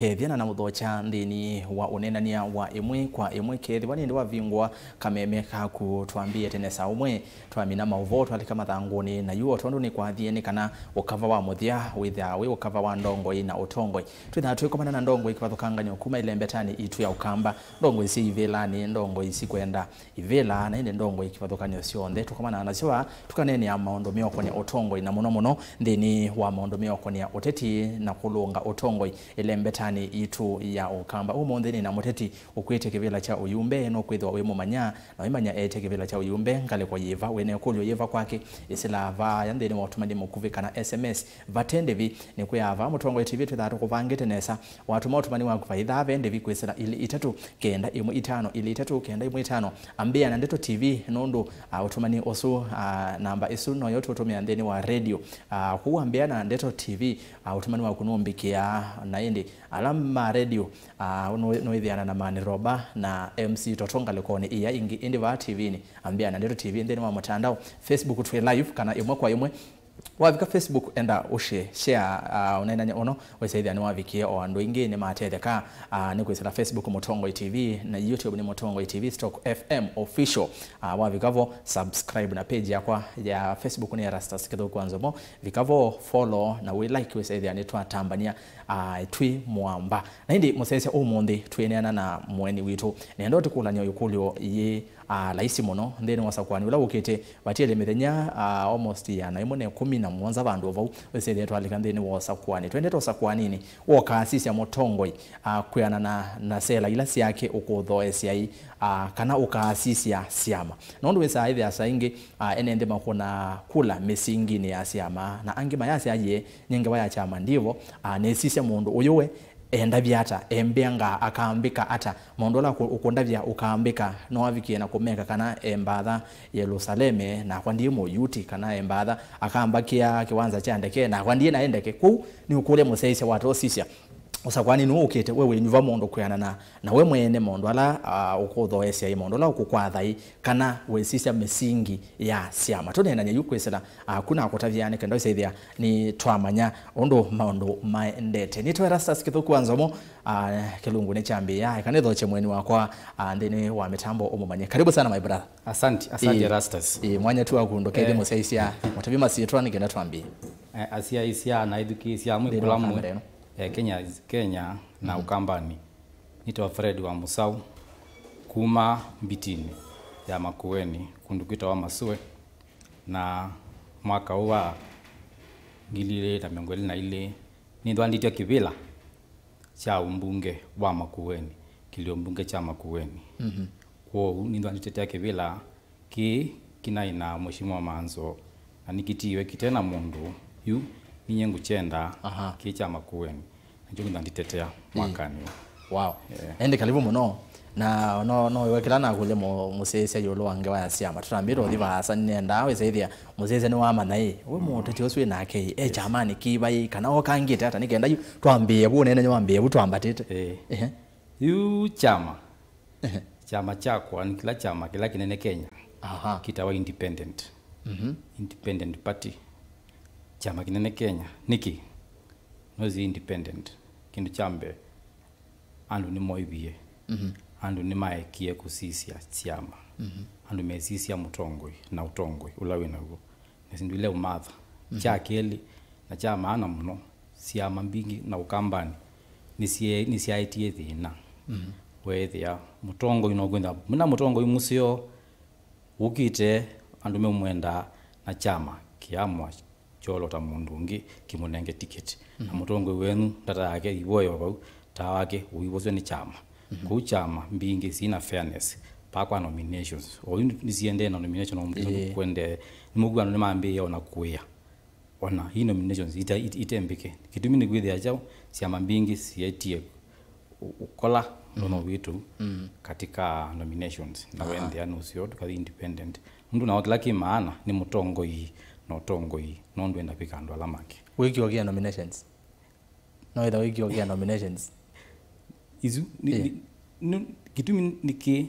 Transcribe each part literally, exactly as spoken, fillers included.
kethya na namũthokya nthĩnĩ wa ũneenany'a wa ĩmwe kwa ĩmwe. Kethĩwa nĩndĩ wavingũa kameme kaku, twambĩĩe tene saa ũmwe, twamina maũvoo twalika mathangũnĩ, na yu o tondũ nĩkwathie nĩ kana ũkava wa mũthya wĩthĩawa wĩ ũkava wa ndongoi na ũtongoi. Twĩthaa twĩkomana na ndongoi kĩvathũkangany'o kuma ĩlembetanĩ itũ ya Ũkamba, ndongoi syĩ ivĩlanĩ, ndongoi sikwenda ivĩla, na ĩndĩ ndongoi kĩvathũkany'o syonthe tũkomana nasyo vaa, tũkaneenea maũndũ meũkonĩa ũtongoi, na mũno mũno nthĩnĩ wa maũndũ meũkonĩa ũteti na kũlũnga ũtongoi ĩlembetanĩ itũ ya Ũkamba. Ũmũnthĩ nĩ na mũteti ũkwĩtye kĩvĩla kya ũyumbe, nũkwĩthĩwa wĩ mũmanya, na wĩmanya eĩtye kĩvĩla kya ũyumbe, ngalĩko yĩva, wĩna ĩkũlyo yĩva kwake, ĩsĩlaa vaaya nthĩnĩ wa ũtũmani mũkuvĩ kana S M S. Vate ndĩvi, nĩkwĩa vaa Mũtongoi T V twĩthaa tũkũvangĩte nesa. Watũma ũtũmani waku vaithaa ve ndĩvi kwĩsĩla ilĩ itatũ kenda ĩmwe itano ilĩ itatũ kenda ĩmwe itano. Ambĩa na Ndeto T V, nũndũ, ah, ũtũmani ũsu, ah, namba ĩsu noyo tũtũmĩa nthĩnĩ wa radio. Ah, kwoou ambĩa na Ndeto T V, ah, ũtũmani waku nũmbĩkĩaa. Na ĩndĩ ala ma radio, ah, nũ-, nũĩthĩana na Mani Roba na M C Toto ngalĩkonĩ ĩya ĩngĩ, ĩndĩ vaa T V-nĩ, ambĩa na Ndeto T V nthĩnĩ wa mũtandao, Facebook twĩ live kana ĩmwe kwa ĩmwe. Wavika Facebook, enda ũshare, share, ah, ũneenany'a ũno, wĩsaĩthĩa nĩwavikie o andũ aingĩ nĩmatetheka, ah, nĩ kwĩsĩla Facebook Mũtongoi T V, na YouTube nĩ Mũtongoi T V, Stock F M Official. Ah, wavika vo, subscribe na page yakwa ya Facebook nĩ Erastus Kĩthũku wa Nzomo. Vika vo, follow na wĩ like, wĩsaĩthĩa nĩtwatambany'a, ah, twĩ mũamba. Na ĩndĩ mũsyaĩĩsya ũmũnthĩ twĩneana na mũeni witũ. Nĩenda ũtũkũlany'a ĩkũlyo yĩ, ah, laisi mũno nthĩnĩ wa ũsakũani ũla ũkĩte. Vatiele mĩthenya, ah, almost ĩana ĩmwe na ĩkũmi na mũonza vandũ o vau, wĩsĩthĩe twalika nthĩnĩ wa ũsakũani. Twendete ũsakũaninĩ, wokaasisya mũtongoi, ah, kwĩanana na sela ila syake ũkũthoesya ĩ, ah, kana ũkaasisya syama. Nũndũ wĩsaa ĩthĩa saa ingĩ, ah, ene nthĩ makũnaa kula mĩsinginĩ ya syama, na angĩ mayasya yĩe, nyie ngewa ya kyama ndivo, ah, nĩsisya mũndũ ũyũ we endavya ata, embĩangaa akambĩka ata, maũndũ ala ũkũ-, ũkũndavya ũkambĩka, no avikie na kũmeka kana embatha Yelusaleme, nakwa ndiĩ Mũyuti, kana embatha akambakĩa kĩwanza kya ndeke, nakwa ndiĩ naĩ ndeke. Kwoou nĩũkũlya mũsyaĩĩsya watosisya, ũsakũani nũũ ũkĩte, we wĩnyuva mũndũ kwĩanana na we mwene maũndũ ala, ah, ũkũthoesya ĩ, maũndũ ala ũkũkwatha ĩ, kana wĩsisya mĩsingi ya syama. Tũneenany'e yu kwĩsĩla, ah, ku nakũtavya nĩ kenda ũsyaĩthĩa nĩtwamanya ũndũ maũndũ maendete. Nĩtwa Erastus Kĩthũku wa Nzomo, ah, kĩlungu nĩkyambĩĩa. Eka nĩthokye mũeni wakwa, ah, nthĩnĩ wa mĩtambo ũmũmanye. Karibu sana, my brother. Asante, asante, Ĩĩ. Erastus. Ĩĩ, mwanya tu waku ndũkethye Eh. mũsyaĩĩsya, mũtavye masyĩtwa nĩ kenda twambĩĩe. Eh, asyaĩĩsya na ethukĩĩsya mwĩ Nthĩnĩ kũla wa mwĩ. Kamera ĩno. Eh, Kenya, Kenya na Mhm. Ũkambani. Nĩtawa Fred wa Mũsaũ, kuma Mbitinĩ ya Makueni, kũndũ kwĩtawa Masũe, na mwaka ũũ wa ngili ilĩ na mĩongo ĩlĩ na ilĩ, nĩnthwandĩtwe kĩvĩla kya ũmbunge wa Makueni, kĩlio mbunge kya Makueni. Mhm. Kwoou nĩnthwandĩtwe kĩvĩla kĩĩ kĩnaĩ na Mheshimiwa Manzo, na nĩkĩtiiwe kĩte na mũndũ. Yu ninyie ngũkyenda Aha. kĩĩ kya Makueni, nakyo nĩthandĩtetea Ĩĩ. mwakanĩ ũũ. Wow. Yeah. Ĩndĩ karibu mũno. Na no, no we kĩla nakũlya mũ-, mũsyaĩĩsya ĩũlũ wa ngewa ya syama. Tũtambĩte ũthi vaasa, nĩnendaa wĩsaĩthĩa mũsyaĩĩsya nĩwamanya ĩ, we mũteti ũsu wĩ nake ĩ, e kyamanĩ kĩva ĩ, kana okangĩte ata, nĩ kenda yu twambĩĩe vu, ũneenany'a wambĩĩe vu twambatĩte. Ĩĩ. Ehe. Yu kyama Ehe. Kyama kyakwa nĩ kĩla kyama kĩla kĩnene Kenya. Aha. Kĩtawa independent. Mhm. Independent party. Kyama kĩnene Kenya. Nĩkĩ? Nozi independent. Kĩndũ kya mbee, andũ nĩmoĩvie. Mhm. Andũ nĩmaekie kũsisya kyama. Mhm. Andũ mesisya mũtongoi na ũtongoi ũla wĩ naw'o. Na syĩndũ ila ũmatha. Mhm. Kya kelĩ, na kya maana mũno, syama mbingĩ na Ũkambanĩ nĩsye-, nĩsyaetie thĩna. Mhm. Weethĩa mũtongoi no kwĩtha, mũna mũtongoi mũseo ũkĩte, andũ meũmwendaa, na kyama kĩamũa kyolota mũndũ ũngĩ kĩmũnenge ticket. Na Mhm. mũtongoi wenyu ndata yake ivoyo vau, taa wake ũivoswe nĩ kyama. Mhm. Kũu kyama mbingĩ sina fairness, pakwa nominations. O yu nĩsiendee na nomination, o mũndũ Ĩĩ. kwendee. Nĩmũkw'a andũ nĩmambĩĩe ona kũĩa. Ona hii nominations ita-, it-, itembĩke. Kĩtumi nĩ kwĩthĩa kyaũ, syama mbingĩ sietie ũ-, ũkola nũno Mhm. witũ Mhm. katika nominations. Na Aha. wendea nũseo tũkathi independent. Mũndũ nao kĩla kĩ maana nĩ mũtongoi na ũtongoi, no ndwenda kwĩka andũ ala make. Wĩkĩo kĩa nominations. No ĩtha wĩkĩo kĩa nominations. Isu, ni, Ĩĩ. ni, ni, kĩtumi nĩkĩ,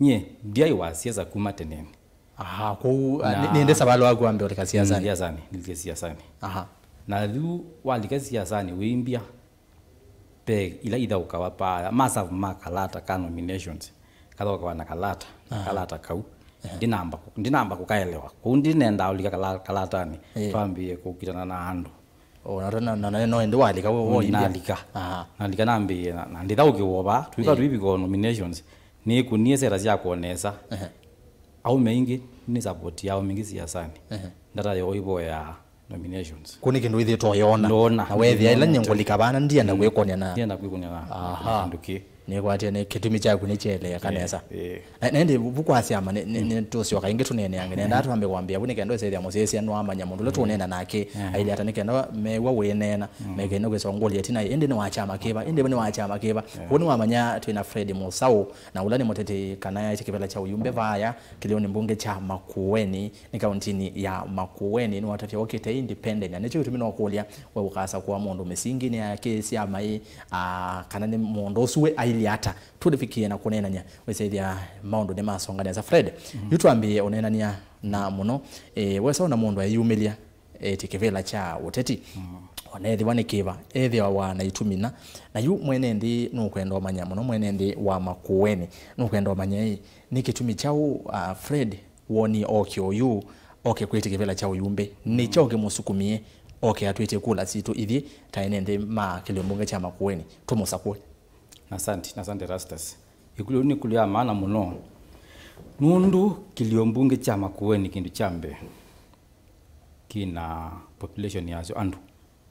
nye, ndiaĩ wa siasa kuma tene. Aha, kwoou, ah, Na nĩ, nĩ ndĩ savalũ waku wambe ũlika siasanĩ? Mm, siasanĩ, nilike siasanĩ. Aha. Na yu walika siasanĩ, wĩimbya, Ve ila ithaũkawa paaya, masavu ma kalata ka nominations, kathaũkawa na kalata, na kalata kau. Ndinamba kũ-, ndinamba kũkaelewa. Kũu ndinendaa ũlika kala-, kalatanĩ, twambĩĩe kũkitana na andũ. O, na, na, na, na, no ĩndĩ walika wo, wo India? Nalika. Aha. Nalika nambĩĩe, na, na ndithaũkĩwa vaa, twĩka twĩvika o nominations, nĩkũnie sera syakwa nesa. Aũme aingĩ, nĩ support ya aũme aingĩ siasanĩ. Ndata yoo ĩvoyaa nominations. Kũ nĩ kĩndũ ĩthĩtwe ũyona. Ndona. Na wethĩa ĩla nĩngũlika vana ndienda kwĩkũnĩa na. Ndienda kwĩkũnĩa na kĩndũ kĩ. Nĩkwatya nĩ kĩtumi kyaku nĩkyeleeka nesa. Eh. Na, na ĩndĩ vu kwa syama nĩ, nĩ, nĩ tũsyoka ĩngĩ tũneeneange. Nenda twambe kwambĩa vu nĩ kenda ũsethĩa mũsyaĩĩsya nĩwamanya mũndũ ũla tũũneena nake. Ailye ata nĩ kenda mew'a wĩneena. Mekene kwĩsa ngũlya ĩtina ĩndĩ nĩ wa kyama kĩva? Ĩndĩ nĩ wa kyama kĩva? Kũu nĩwamanya twĩ na Fred Mũsaũ, na ũla nĩ mũteti kana kĩvĩla kya ũyumbe vaya kĩlĩonĩ mbunge kya Makueni. Nĩ kauntinĩ ya Makueni nĩwatavya ũkĩte independent, na nĩkyo kĩtumi nokũlya we ũkasakũa mũndũ mĩsinginĩ ya kĩĩ syama ĩ, aa, kana nĩ mũndũ ũsu we ailye ata. Tũlivikie na kũneenany'a wĩsĩthya maũndũ nĩmasonga nesa. Fred, yu twambĩĩe ũneenany'a na mũno, e, wesa ona mũndũ ayumĩlya, e, ti kĩvĩla kya ũteti. Ona ethĩwa nĩ kĩva, ethĩawa na itumi na, na yu mwene nthĩ nũkwenda ũmanya mũno, mwene nthĩ wa Makueni nũkwenda ũmanya ĩ, nĩ kĩtumi kyaũ, a, Fred woni oke oyu, oke kwĩtĩ kĩvĩla kya ũyumbe. Nĩ kyaũ kĩmũsukumie oke atwĩtye kula sitũ ithyĩ ta ene nthĩ ma kĩlio mbunge kya Makueni tũmũsakũe? Asante, asante Rastus. Ĩkũlyo nĩ ĩkũlyo ya maana mũno. Nũndũ kĩlio mbunge kya Makueni kĩndũ kya mbee kĩna population yasyo andũ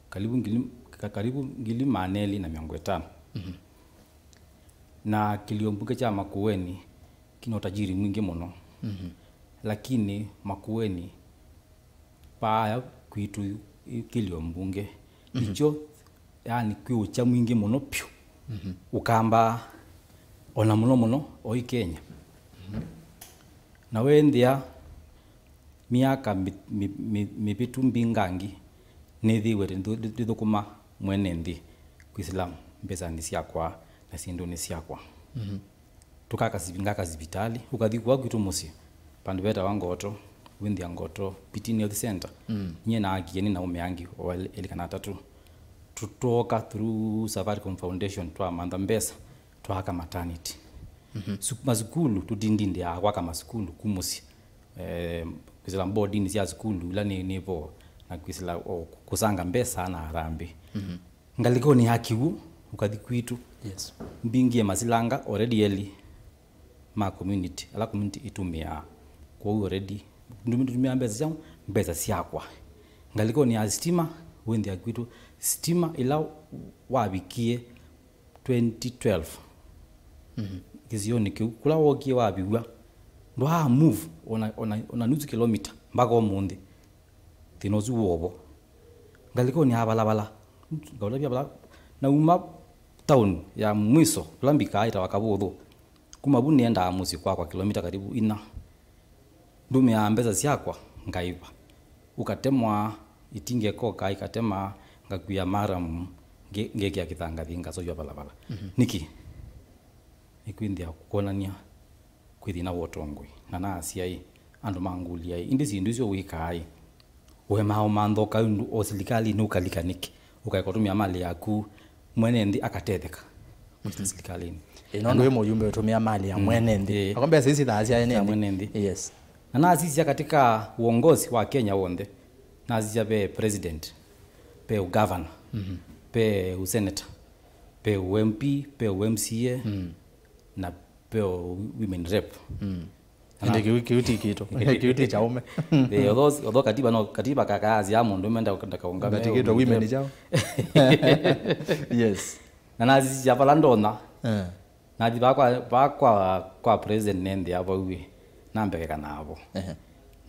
karibu ngili, ka-, karibu ngili maana elĩ na mĩongo ĩtano. Na kĩlio mbunge kya Makueni kĩna ũtajiri mwingĩ mũno. Lakini Makueni paaya kwitũ yu-, yu kĩlio mbunge. Ikyo, yani, kwĩ ũkya mwingĩ mũno pyũ. Ũkamba ona mũno mũno o i Kenya. Na wendĩa myaka mĩ-, mĩ-, mĩ-, mĩvĩtu mbingangi, nĩthĩĩwe ndithũ-, ndithũkũma mwene nthĩ kwĩsĩla mbesanĩ syakwa na syĩndũnĩ syakwa. Tũkaka sivi-, ngaka sivitalĩ, ũkathi kũa kwitũ mũsyĩ, vandũ vetawa Ngoto, wĩnthĩa Ngoto Pitini Health Center. Nyie naakie nĩ na aũme angĩ o elĩ, elĩ kana atatũ. Tũtooka through Safaricom Foundation, twamantha mbesa, twaaka maternity. Su-, masukulu, tũtindindĩaa kwaka masukulu ku mũsyĩ. Eh, kwĩsĩla mbodinĩ sya sukulu ila nĩ, nĩ vo, na kwĩsĩla o kũsanga mbesa na harambee. Ngalĩkonĩ ya kĩw'ũ, ũkathi kwitũ. Mbingie masilanga already elĩ ma community, ala community ĩtũmĩaa. Kwoou already, ndũmĩ-, ndũmĩaa mbesa syaũ? Mbesa syakwa. Ngalĩkonĩ ya sitima, wĩnthĩa kwitũ, sitima ĩla wavikie twenty twelve, kĩsionĩ kĩu, kũla wokie waviw'a, ndwaa move ona, ona, ona nusu kilomita mpaka ũmũnthĩ. Thĩna ũsu wĩ o vo. Ngalĩkonĩ ya valala, ngaũtavya vala nauma town ya mwiso, kũla mbikaa ĩtawa Kavũthũ. Kuma vu nĩendaa mũsyĩ kwakwa kilomita karibu ina. Ndũmĩaa mbesa syakwa, ngaĩva. Ũkatemwa, itinga ĩkoka, ĩkatema, ngakuĩa maramu, nge-, ngekĩa kĩthangathi, ngaseũvya valala. Nĩkĩ? Nĩkwĩnthĩa kwonany'a kwĩ thĩna wa ũtongoi. Na naasya-ĩ, andũ mangũlya-ĩ, ĩndĩ syĩndũ isu wĩkaa-ĩ, ũemaa ũmantha ũkaĩ ũndũ o silikalĩnĩ ũkalika nĩkĩ? Ũkaeka ũtũmĩa malĩ yaku mwene nthĩ akatetheka kwĩsĩla silikalĩnĩ. Ĩ, nũndũ wĩ mũyumbe ũtũmĩa malĩ ya mwene nthĩ. Ĩ. Ako mbesa ici thaa sya ene nthĩ. Mwene nthĩ. Yes. Na nasisya katika uongozi wa Kenya wonthe, nasisya ve president, ve ugavana, ve usenator, ve u M P, ve u M C A, na ve u women rep. Ĩndĩ kĩu, kĩu ti kitũ. Kĩu ti kya ũme. Eh, although, although katiba no, katiba kakaasya mũndũ ũme ndaka-, ndakaũngame. Ndatikĩtwe women rep. Kyaũ? Yes. Na nasisya vala ndonya. Eh. Nathi vaa kwa, vaa kwa, kwa president nĩnthĩa vau ĩ, nambekeka navo. Ehe.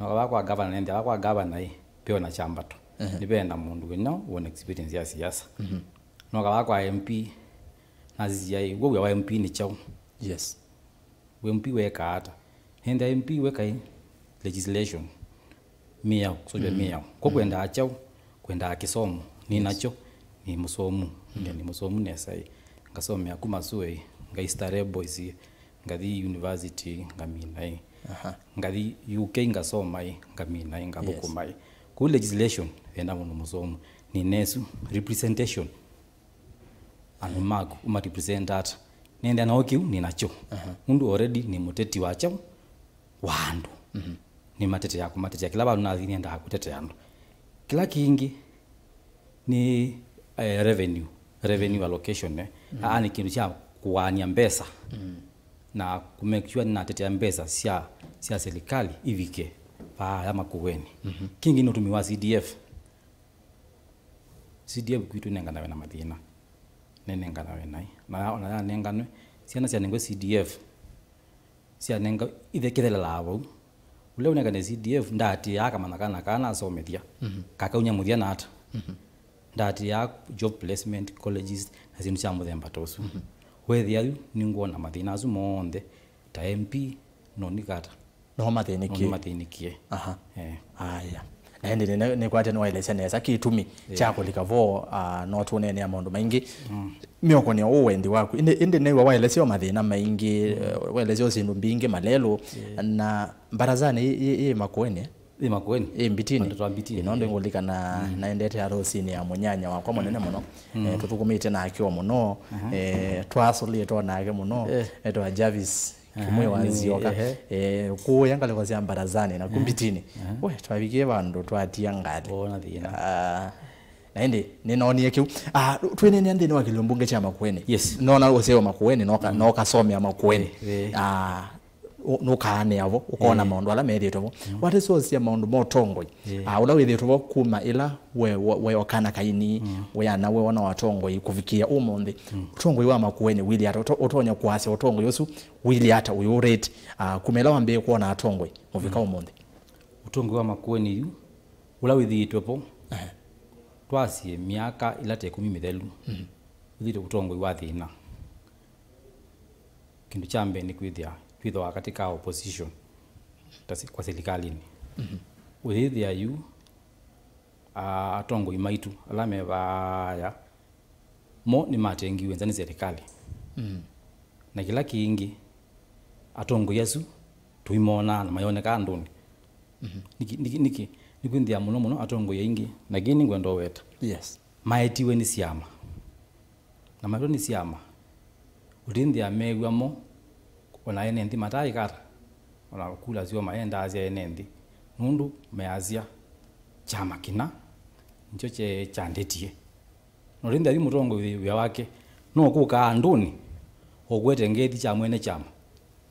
Noka vaa kwa governor nĩnthĩa vaa kwa governor ĩ, peo na kyambato. Ehe. Nĩvenda mũndũ wĩna wona experience ya siasa. Mhm. Noka vaa kwa M P, nasisya ĩ, we wĩa wa M P nĩ kyaũ? Yes. We M P wekaa ata? Nĩnthĩa M P wekaĩ legislation. Mĩao, kũsũvya mĩao. Ko kwendaa kyaũ? Kwendaa kĩsomo. Nĩ nakyo, nĩ mũsomu. Nĩ mũsomu nesa ĩ. Ngasomea kuma Sue ĩ. Ngai Starehe Boys ĩ. Ngathi university, ngamina ĩ. Aha. Ngathi U K ngasoma ĩ, ngamina ĩ, ngathũkũma ĩ. Kũu legislation, yenda mũndũ mũsomu. Nĩ nesu, representation. andũ maku ũmarepresent ata? Nĩnthĩa no kĩu nĩ nakyo. Nũndũ already nĩ mũteti wa kyaũ? Wa andũ. Nĩmatetea, kũmatetea. Kĩla vandũ nathi nĩendaa kũtetea andũ. Kĩla kĩngĩ nĩ eh, revenue, revenue allocation, eh. Aa nĩ kĩndũ kya kũaany'a mbesa na kũmake sure nĩnatetea mbesa sya, sya serikali ivike vaa aya Makueni. Kĩngĩ nĩ ũtũmĩi wa C D F. C D F kwitũ ĩnenganawe na mathĩna. Nĩnenganawe naĩ. Na ya-, ona yanenganwe, syana syanengwe C D F, syanenga ithe kĩthelelaa vau. Ũla ũnengane C D F ndaatĩĩaa kamanya kana kana asomethya. Kakaunya mũthya na ata. Ndaatĩĩaa job placement, colleges, na syĩndũ sya mũthemba ta ũsu. Weethĩa yu, nĩngwona mathĩna asu monthe ta M P, no nĩkata. No mathĩnĩkie. No nĩmathĩnĩkie. Aha. Eh. Aya. Na ĩndĩ nĩ, nĩkwate nĩwaelesya nesa kĩtumi kya kũlika vo, ah, no tũneenea maũndũ maingĩ. Mĩokonĩ ya ũũ wendi waku. Ĩndĩ, ĩndĩ nĩw'a waelesya o mathĩna maingĩ, eh, waelesya o syĩndũ mbingĩ malelũ. Na mbarazanĩ ĩ, ĩ, ĩ Makueni? Ĩ Makueni. Ĩ Mbitini. Andũ twa Mbitini. Ĩ, no ndĩngũlikana naendete harũsinĩ ya mũnyanya wakwa mũnene mũno. Eh, tũthũkũmĩte nake o mũno. Eh, twasũlĩtwe nake mũno. Eh. Etwa Jarvis. Kimwe wa Nzioka. Eh, kũya ngalĩko sya mbarazanĩ na ku Mbitini. We, twavikie vandũ twatia ngalĩ. Wona thĩna. Ah, na ĩndĩ nĩnoonie kĩu. Ah, twĩneenea nthĩnĩ wa kĩlio mbunge kya Makueni. Yes. Nona ũseo Makueni, noka, nokasomea Makueni. Eh, eh. Ah, nũkaanĩa vo, ũkona maũndũ ala methĩtwe vo. Wate sosia maũndũ ma ũtongoi. Ah, ũla wĩthĩtwe vo kuma ĩla we, we, we okana kaini, we ana we ona watongoi kũvikĩa ũmũnthĩ. Ũtongoi wa Makueni wĩlĩ ata? Ũto-, ũtonya kũasya ũtongoi ũsu wĩlĩ ata, ũyũ rate, ah, kuma ĩla wambĩĩe kwona atongoi mũvika ũmũnthĩ? Ũtongoi wa Makueni yu, ũla wĩthĩĩtwe vo, twasie myaka ĩla ta ĩkũmi mĩthelu, wĩthĩĩtwe ũtongoi wa thĩna. Kĩndũ kya mbee nĩ kwĩthĩa twĩthĩawa katĩ ka opposition ta si-, kwa silikalini. Ũyĩthĩa yu, a-, atongoi maitũ ala me vaaya, mo nĩmatengiwe nza nĩ serikali. Na kĩla kĩngĩ, atongoi asu tũimonaa na mayoneka andũnĩ. Nĩkĩ, nĩkĩ, nĩkĩ? Nĩkwĩthĩa mũno mũno atongoi aingĩ, na kĩĩ nĩngwenda ũweta. Yes. Maetiwe nĩ syama. Na maetwe nĩ syama, ũtĩnthĩa mew'a mo, ona ene nthĩ mataĩkata, ona kula syoo maendaasya ene nthĩ, nũndũ measya kyama kĩna nĩkyo kye-, kyandetie. Na ũtĩnthĩa yu mũtongoi wĩ-, wĩa wake no kũka andũnĩ, ũkwete ngethi kya mwene kyama.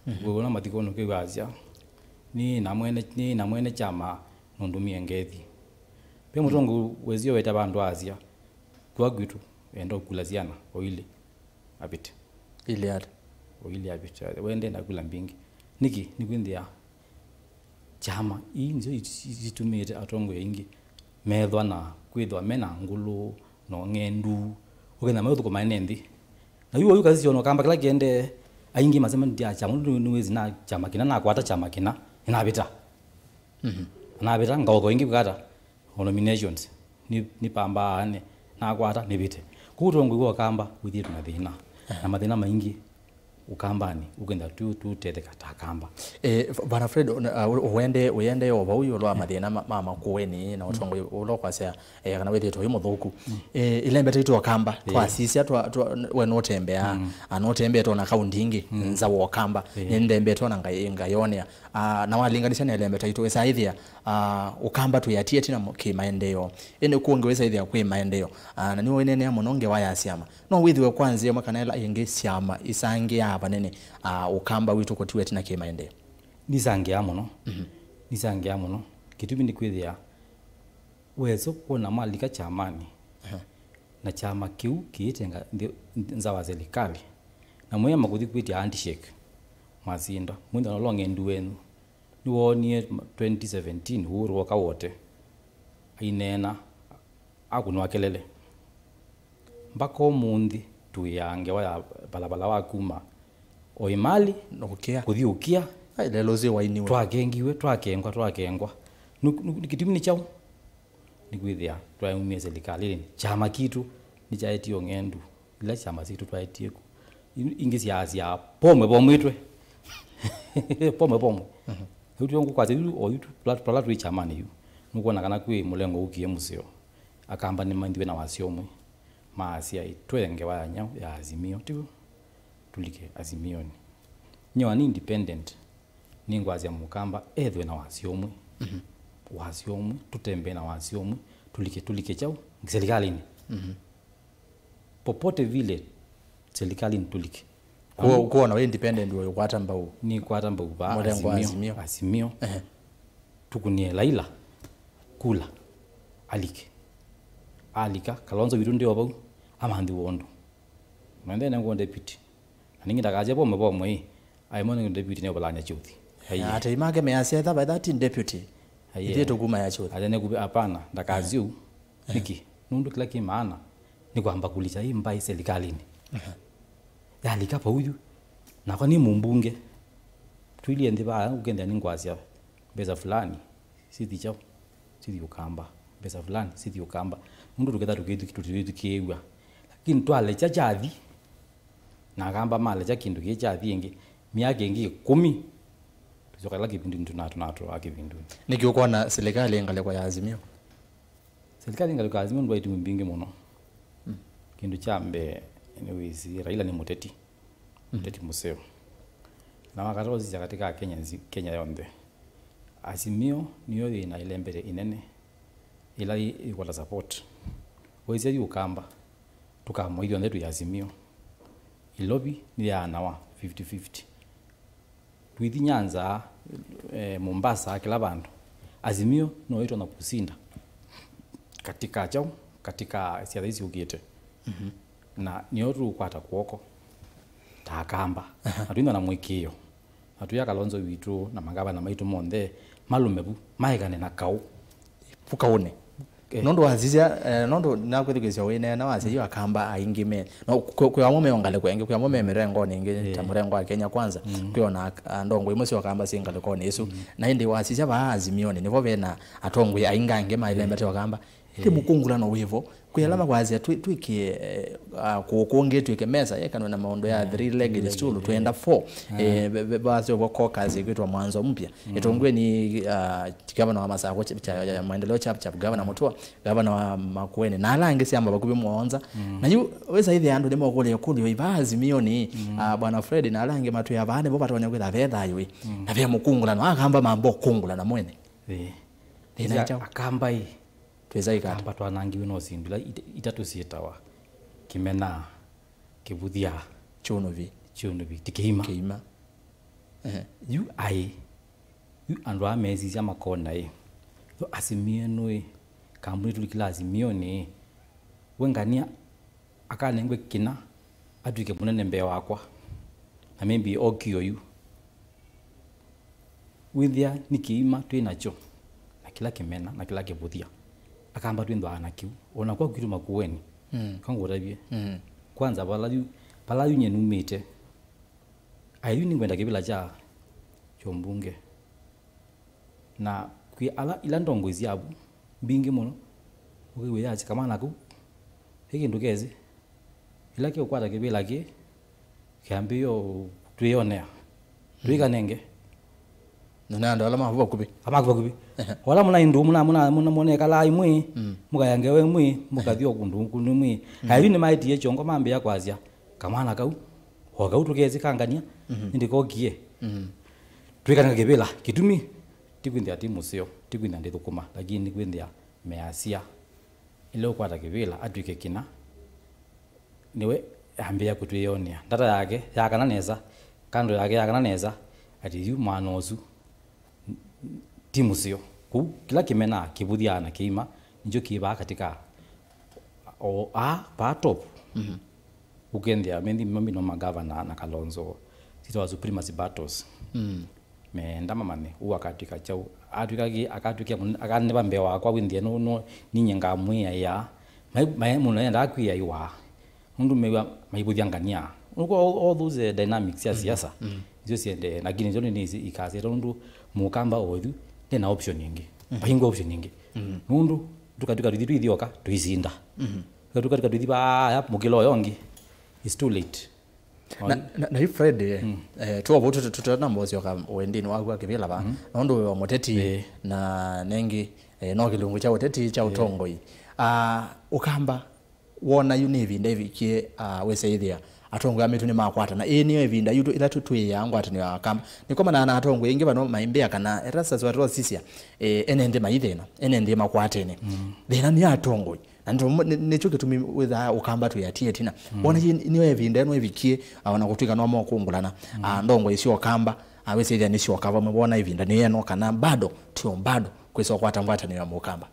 Wĩwona mathikonĩ kĩw'asya, "Nĩ na mwene, nĩ na mwene kyama nũndũmie ngethi." Ve mũtongoi wĩsio weta vandũ asya, "Kwa kwitũ, enda ũkula syana o ilĩ avĩte." Ilĩ ata? O ilĩ avĩte. We ndenda kula mbingĩ. Nĩkĩ? Nĩkwĩthĩa kyama ii nĩsyo itumĩte atongoi aingĩ methwa na kwĩthwa me na ngũlũ na ũng'endu, ũkethĩa maũthũkũma ene nthĩ. Na yu oyu kasisyo no kamba kĩla kĩendee, aingĩ masemanĩtye a kyama, nũndũ nĩwĩsĩ na kyama kĩna, nakwata kyama kĩna, nĩnavĩta. Navĩta, ngaũka ĩngĩ kwĩkata o nominations, nĩ, nĩpambaa, nĩ, nakwata, nĩvĩte. Kũu ũtongoi wa Ũkamba wĩthĩĩtwe na thĩna. Na mathĩna maingĩ Ũkambanĩ, ũkenda tu, tutetheka ta Akamba. Eh, Bwana Fred, ũende, ũende o vau ĩũlũ wa mathĩna ma, ma Makueni na ũtongoi ũla ũkwasya, eh, kana wĩthĩĩtwe wĩ mũthũku. Eh, ĩlembeta itũ Akamba, twasisya, twa, twa, we nũtembeaa, a, nũtembete ona kaunti ingĩ, nza wa Ũkamba, nĩndembete ona ngai-, ngayonea. Ah, na walinganisya na ĩlembeta itũ, ĩsaĩthĩa, ah, Ũkamba twĩatie tina kĩ maendeeo. Ĩndĩ kũngĩ wĩsaĩthĩa kwĩ maendeeo. Ah, na nĩwĩneenea mũno ngewa ya syama. No wĩthĩwe kwa nzĩa ĩmwe kana ĩla ĩngĩ syama isangĩaa vanene, ah, Ũkamba witũ kũtiwa ĩtina kĩ maendeeo. Nisangĩaa mũno. Nisangĩaa mũno. Kĩtumi nĩ kwĩthĩa wesa kwona malika kyamanĩ, na kyama kĩu kĩitenga nthĩ, nza wa silikalĩ, na mwĩema kũthi kwĩtya handshake, mwasinda. Mwĩthwa na ũla ũng'endu wenyu. Nĩwoonie twenty seventeen Uhuru woka wote, aineena, akũnwa kelele. Mbaka ũmũnthĩ tũĩaa ngewa ya valavola wa kuma Oimali na Ũkĩa. Kũthi Ũkĩa. Ai, lelo ũsĩ wainiwe. Twakengiwe, twakengwa, twakengwa. Nĩ, nĩ, nĩ kĩtumi nĩ kyaũ? Nĩkwĩthĩa twaumie silikalĩnĩ, kyama kitũ nĩkyaetie ũng'endu. Ila syama sitũ twaetie ku, in-, ingĩ syaasya, "Pomwe pomwĩtwe." Pomwe pomwe. Yu tyo ngũkwasya, yu, o yu tu-, tũla, tũla twĩ kyamanĩ yu, nũkwona kana kwĩ mũlengo ũkie mũseo. Akamba nĩmaithiwe na wasya ũmwe. Maasya, "Twee ngewa ya nyaũ ya Azimio, tiw'o? Tũlike Azimioni." Nyie wa nĩ independent, nĩngwasya Mũkamba ethwe na wasya ũmwe. Wasya ũmwe, tũtembee na wasya ũmwe, tũlike, tũlike kyaũ? Serikalini. Popote vile, serikalini tũlike. Kuo- kuona we independent ũyũkwata mbau. Nĩkwata mbau va mũrengo wa Azimio. Azimio. Azimio. Ehe. Tũkũnĩe Laila kula, alike. Alika, Kalonzo witũ ndĩo vau, amanthi wondũ. Mwende nengwo deputy. Na ningi ndakasya pomwe pomwe ĩ, aimone deputy nĩ balanya chuthi. Aiye. Atei make measya etha by thirteen deputy. Aiye. Ithiĩ tũkuma ya chuthi. Aja nĩkuvi, hapana, ndakasya ũu. Nĩkĩ? Nũndũ kĩla kĩ maana nĩ kwamba kũlikya ĩ mbaĩ serikalini. Yalika pauyu, nakwa nĩ mũmbunge. Tũilie nthĩ vaa, ũkethĩa nĩngwasya mbesa fulani, sithi kyaũ? Sithi Ũkamba. Mbesa fulani, sithi Ũkamba. Nũndũ tũketha tũkĩthukĩ-, tũtithukĩĩw'a. Lakini twalekya kyathi, na Akamba malekya kĩndũ kĩĩ kyathi ĩngĩ, myaka ĩngĩ ĩkũmi, tũsyoka kĩla kĩvindunĩ tũnatũnatũa kĩvindunĩ. Nĩkĩ ũkwona serikali ĩ ngalĩko ya Azimio? Serikali ĩ ngalĩko ya Azimio nĩ kwa itumi mbingĩ mũno. Kĩndũ kya mbee, nĩwĩsĩ Raila nĩ mũteti. Mũteti mũseo. Na wakatosisya katika Kenya nzi-, Kenya yonthe. Azimio nĩyo yĩ na ĩlembete ĩnene ĩla yĩ-, yĩkwata support. Waisya yu Ũkamba, tũkamwa ithyonthe twĩ Azimio. Ilovi nĩyaanawa fifty fifty. Tũithi Nyanza, eh, Mombasa, kĩla vandũ. Azimio no ĩtonya kũsinda katika kyaũ, katika siasa isu ciũkĩte. Na nĩyo tũkwata kw'oko ta Akamba. Na twĩna na mũĩkĩĩo. Na tũya Kalonzo witũ na mangavana maitũ monthe malũme vu, maekane na kaũ. Vu kaũnĩ. Eh. Nũndũ wasisya, eh, nũndũ nakwĩthukĩĩsya wĩneena wasya yu Akamba aingĩ me. No, kwĩ, kwĩ amwe me ngalĩko ĩngĩ, kwĩ amwe me mĩrengonĩ ĩngĩ, ta mũrengo wa Kenya Kwanza, kwĩ ona ak-, a, ndongo imwe sya Akamba syĩ ngalĩkonĩ ĩsu. Na ĩndĩ wasisya vaa Azimionĩ, nĩvo ve na atongoi aingĩ angĩ mailembete Akamba. Ĩndĩ mũkũngũlano wĩvo, kwĩ ala makwasya twĩ-, twĩkĩe, eh, a, kũũ kũngĩ twĩke mesa yekanwe na maũndũ ya three legged stool, twenda four. Eh, ve-, ve-, vasyovo caucus ĩkwĩtwa Mwanzo Mpya. Ĩtongoe nĩ, a, gavana wa Masakũ, cha, cha, ya maendeleo Chap Chap, gavana Mũtua, gavana wa Makueni, na ala angĩ syama vakuvĩ mũonza. Na yu wĩsa ĩthĩa andũ nĩmokũlya ĩkũlyo ĩva Azimionĩ, a, bwana Fred, na ala angĩ matwĩa vaa nĩvo vatonya kwĩtha ve thayũ ĩ. Na ve mũkũngũlano, Akamba mamba ũkũngũlana mwene. Ĩĩ. Thĩna kyaũ? Akamba ĩ. Twĩsa ĩkata. Akamba twanangiwe no syĩndũ ila ita-, itatũ syĩtawa kĩmena, kĩvũthya, kyũnũvi, kyũnũvi, ti kĩima. Kĩima. Ehe. Yu aĩ. Yu andũ aa mesisya makona ĩ, yo Azimio nũĩ, kambuni tũlikĩla Azimionĩ ĩ, we ngania akanengwe kĩna atw'ĩke mũnene mbee wakwa, na maybe okie oyu. Wĩthĩa nĩ kĩima twĩ nakyo, na kĩla kĩmena, na kĩla kĩvũthya. Akamba twĩthwaa na kĩu. O na kwa kwitũ Makueni, mm, ka ngũtavye. Mm. Kwanza, vala yu, vala yu nye numĩte, ayu nĩngwenda kĩvĩla kya, kya ũmbunge. Na kwĩ ala, ila ndongoi syavu mbingĩ mũno, ũkĩwĩa yasya kamwana kau, ĩ kĩndũ kesĩ, ĩla kĩũkwata kĩvĩla kĩ, kĩambĩĩo twĩyonea, twĩkanenge. Na nĩ andũ ala mavu vakuvĩ. Amaku vakuvĩ. Ehe. Ola mũna indũ, mũna, mũna, mũna, mũnekalaa imwe, mm, mũkayangewe imwe, mũkathi o kũndũ, kũndũ imwe. Mm. Ayu nĩmaetie kyongo mambĩa kwasya, kamwana kau, o kau tũkesĩ kangania, mm, nĩndĩkokie. Mm. Twĩkanenge kĩvĩla, kĩtumi, ti kwĩthĩa ti mũseo, ti kwĩthĩa ndĩthũkũma, lakini nĩ kwĩthĩa measya. Ĩla ũkwata kĩvĩla, atw'ĩke kĩna, nĩwe ambĩĩa kũtwĩyonea. Ndata yake yakana nesa, kando yake yakana nesa, ati yu mwana ũsu ti mũseo. Kũu kĩla kĩmenaa kĩvũthyaa na kĩima, nĩkyo kĩvaa katika o, a, vaa top. Mhm. Ũkethĩa methi mambi no magavana na Kalonzo, sitawa supremacy battles. Mm. Meenda mamanye, ũũ akatw'ĩka kyaũ. Atw'ĩka kĩ, akatw'ĩkĩa mũn-, akaneva mbee wakwa wĩnthĩe nũ, nũ, ninye ngamwĩaĩa. Mai, mai, mũndũ endaa kwĩaĩwa. Nũndũ mew'a maivũthya ngania. Nũkwa all, all those, eh, dynamics sya siasa, mm, nĩsyo siendee, lakini nĩsyo nĩnĩsĩ ikasete nũndũ Mũkamba oyu ndena option ĩngĩ. Mm. Vaingwa option ĩngĩ. Mm. Nũndũ tũkatw'ĩka tũthi twĩthyoka, tũisinda. Mm. Tũkatw'ĩka tũthi vaya mũkĩla ũyo ũngĩ, it's too late. Na, na, na yu Fred, eh, mm, eh, tuovo tũtanamba ũsyoka wendĩnĩ waku wa kĩvĩla va, mm, nũndũ wĩ o mũteti, eh, na nengĩ, eh, no kĩlungu kya ũteti kya, eh, ũtongoi. Ah, Ũkamba, Wona yu nĩ ĩvinda ĩvikie, ah, wĩsa ĩthĩa atongoi aa maitũ nĩmakwatana. Ĩĩ, nĩyo ĩvinda yitũ ĩla tũ-, twĩĩaa ngwatanĩo ya Akamba. Nĩkomana na atongoi aingĩ vano maimbĩa kana Erastus watwasisya, eh, ene nthĩ maithĩna, ene nthĩ makwatene. Mm. Thĩna nĩ atongoi. Na nĩ, nĩ, nĩkyo kĩtumi wĩthaa Ũkamba twĩ atie ĩtina. Mm. Wona yĩ, nĩyo ĩvinda ĩno ĩvikie, ah, ona kũtw'ĩka no mokũngũlana, mm, ah, ndongoi sya Ũkamba, ah, wĩsa ĩthĩa nĩsyoka vamwe. Wona ĩvinda nĩ ĩno kana bado, tio bado, kwĩsa ũkwata ngwatanĩo ya Mũkamba.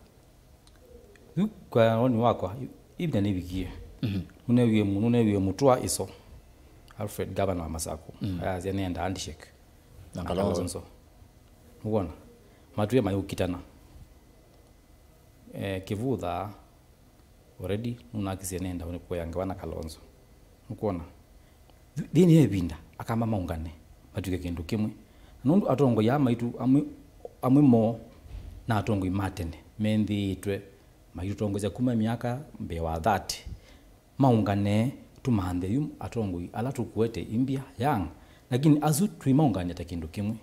Yu kwa woni wakwa, yu-, ĩvinda nĩvikie. Mhm. Nũneewie mu-, nũneewie mũtũa ĩso. Alfred, gavana wa Masakũ. Mm. Ayasya nĩenda handshake na Kalonzo. Kalonzo. Nũkwona? Matwĩe mayũkitana. Eh, Kĩvutha already nũnakisye nĩenda kũya ngewa na Kalonzo. Nũkwona? Nthĩnĩ ya ĩvinda, Akamba maũngane, matw'ĩke kĩndũ kĩmwe. Na nũndũ atongoi aa maitũ, amwe, amwe moo na atongoi ma tene, menthĩĩtwe maitũtongosya kuma myaka mbee wa thirty, maũngane, tũmanthe yu atongoi ala tũkwete, Imbya, Young, lakini asu tũimaũngany'a ta kĩndũ kĩmwe.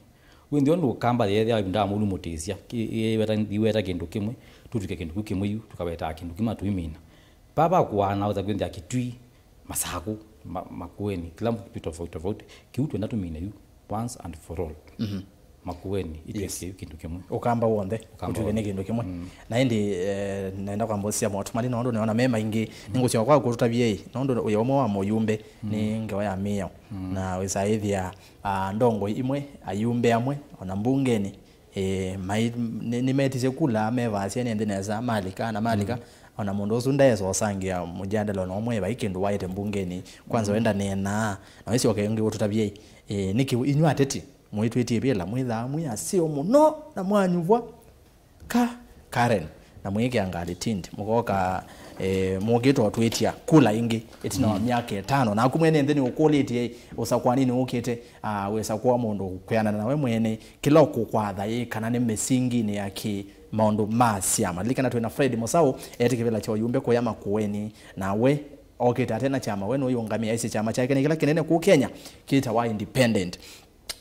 Wĩnthĩ ũndũ Ũkamba yeethĩawa ĩvinda ya mũlumũtĩsya, kĩ-, ĩ-, ĩweta, iweta kĩndũ kĩmwe, tũtw'ĩke kĩndũ kĩu kĩmwe yu, tũkawetaa kĩndũ kĩmwe na tũimina. Papa kũaana ũtha kwĩnthĩa Kitui, Masakũ, ma-, Makueni, kĩla mtu tofauti tofauti, kĩu twenda tũmine yu, once and for all. Mhm. Makueni, itwĩke, yes, yu kĩndũ kĩmwe. Ũkamba w'onthe, Ũkamba ũtw'ĩke nĩ w'onthe. Kĩndũ kĩmwe. Mm. Na ĩndĩ, eh, nenda kwamba ũsisya motũmani, nũndũ nĩona me maingĩ. Mm. Nĩngũsyoka kwaku ũtũtavye, nũndũ wĩ ũmwe wa mũyumbe, mm, nĩ ngewa ya mĩao. Mm. Na wĩsa ĩthĩa, ah, ndongoi imwe, ayumbe amwe, ona mbungeni, eh, mai-, nĩ, nĩmetisye kula, mevasya nĩ nthĩ nesa, malika na malika. Mm. Ona mũndũ ũsu ndaesa ũsangĩa mũjadala ona ũmwe, vai kĩndũ waĩte mbungeni. Kwanza, mm, wenda neenaa, na wĩsyoke ĩngĩ ũtũtavye, eh, nĩkĩ inyw'ĩ ateti mũitwĩtie vĩla, mwĩthaa mwĩ aseo mũno na mwanyuvwa ka Karen, na mwĩkĩa ngalĩ tindi, mũkoka, eh, mũkĩte ũtwĩtya kula ĩngĩ ĩtina wa, mm, myaka ĩtano, naku mwene nthĩ nĩũkũlĩtye ũsakũanĩnĩ ũkĩte, ah, wĩsa kũa mũndũ kwĩanana nawe mwene, kĩla ũkũkwatha ĩ kana nĩ mĩsinginĩ ya kĩ maũndũ ma syama. Lilikana twĩ na Fred Mũsaũ, etĩ kĩvĩla kya ũyumbe kũya Makueni, na we okĩte ate na kyama, we nũyĩũngamĩa aisye kyama kyake nĩ kĩla kĩnene kũu Kenya kĩtawa independent.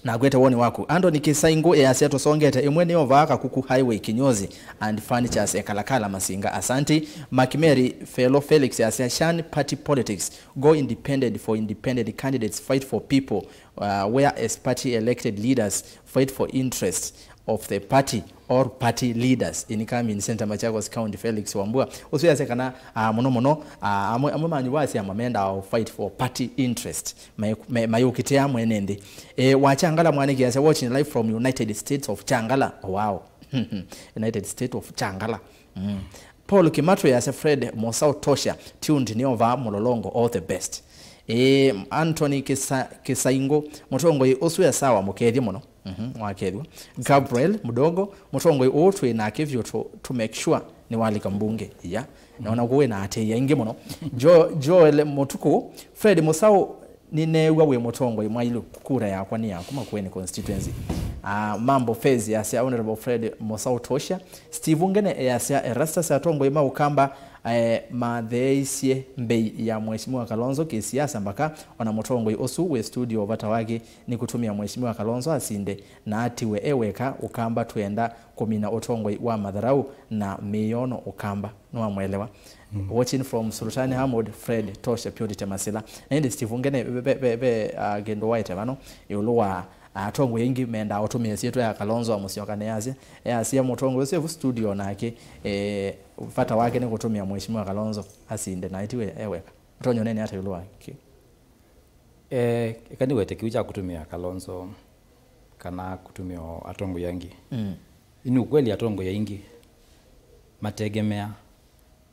Na akwete woni waku. Anthony Kisaingu easya tũsongete ĩmwe nĩ ovaa Kakuku Highway kinyozi and furnitures e Kalakala Masinga. Asanti. Makimeri Fellow Felix easya shun party politics. Go independent for independent candidates. Fight for people, uh, whereas party elected leaders fight for interest of the party or party leaders. Incoming Centre Machakos County Felix Wambua. Ũsu easya kana, uh, mũno mũno, uh, amwe, amwe manyu wa syama mendaa fight for party interest. Mai-, mai-, mayũkĩtĩa mwene nthĩ. Eh, wa Changala mwanĩke asya, watching live from United States of Changala. Oh, wow. United States of Changala. Mm. Paul Kimatwe asya, Fred Mosau Tosha, tuned nĩ ovaa Mũlolongo, all the best. Eh, Anthony Kisa-, Kisaingo, mũtongoi ũsu e sawa, mũkethye mũno. Mhm, wakethwa. Gabriel Mudongo, mũtongoi ũũ twĩ nake vyũ to, to make sure nĩwalika mbunge. Iya. Naona kuwe na ateia aingĩ mũno. Jo-, Joel Mutuku, Fred Musau, nĩneew'a wĩ mũtongoi mwailu, kura yakwa nĩ yaku Makueni constituency. Ah, Mambo Fez yasya Honorable Fred Musau Tosha. Steve Ngene yasya Erastus, atongoi ma Ũkamba, eh, matheeisye mbei ya Mheshimiwa Kalonzo kĩsiasa mpaka ona mũtongoi ũsu wĩ studio vata wake nĩ kũtũmĩa Mheshimiwa Kalonzo asinde na atiwe e weka Ũkamba. Twenda kũmina ũtongoi wa matharau na mĩyono Ũkamba. Nĩwamwelewa? Mm. Watching from Sultan Hamud, Fred Tosha, Purity Masila. Na ĩndĩ Steve Ngene ve, ve, ve, ve, ah, kĩndũ waĩte vano ĩũlũ wa, ah, atongoi aingĩ mendaa ũtũmĩa syĩtwa ya Kalonzo wa Musyoka. Nĩyasya, yasya mũtongoi ũsu evu studio nake, eh, vata wake nĩ kũtũmĩa Mheshimiwa Kalonzo asinde na atiwe e weka. Ũtonya ũnene ata ĩũlũ wa kĩ? Eh, eka nĩwete kĩu kya kũtũmĩa Kalonzo kana kũtũmĩa o atongoi angĩ. Mm. Ni ukweli atongoi aingĩ mategemea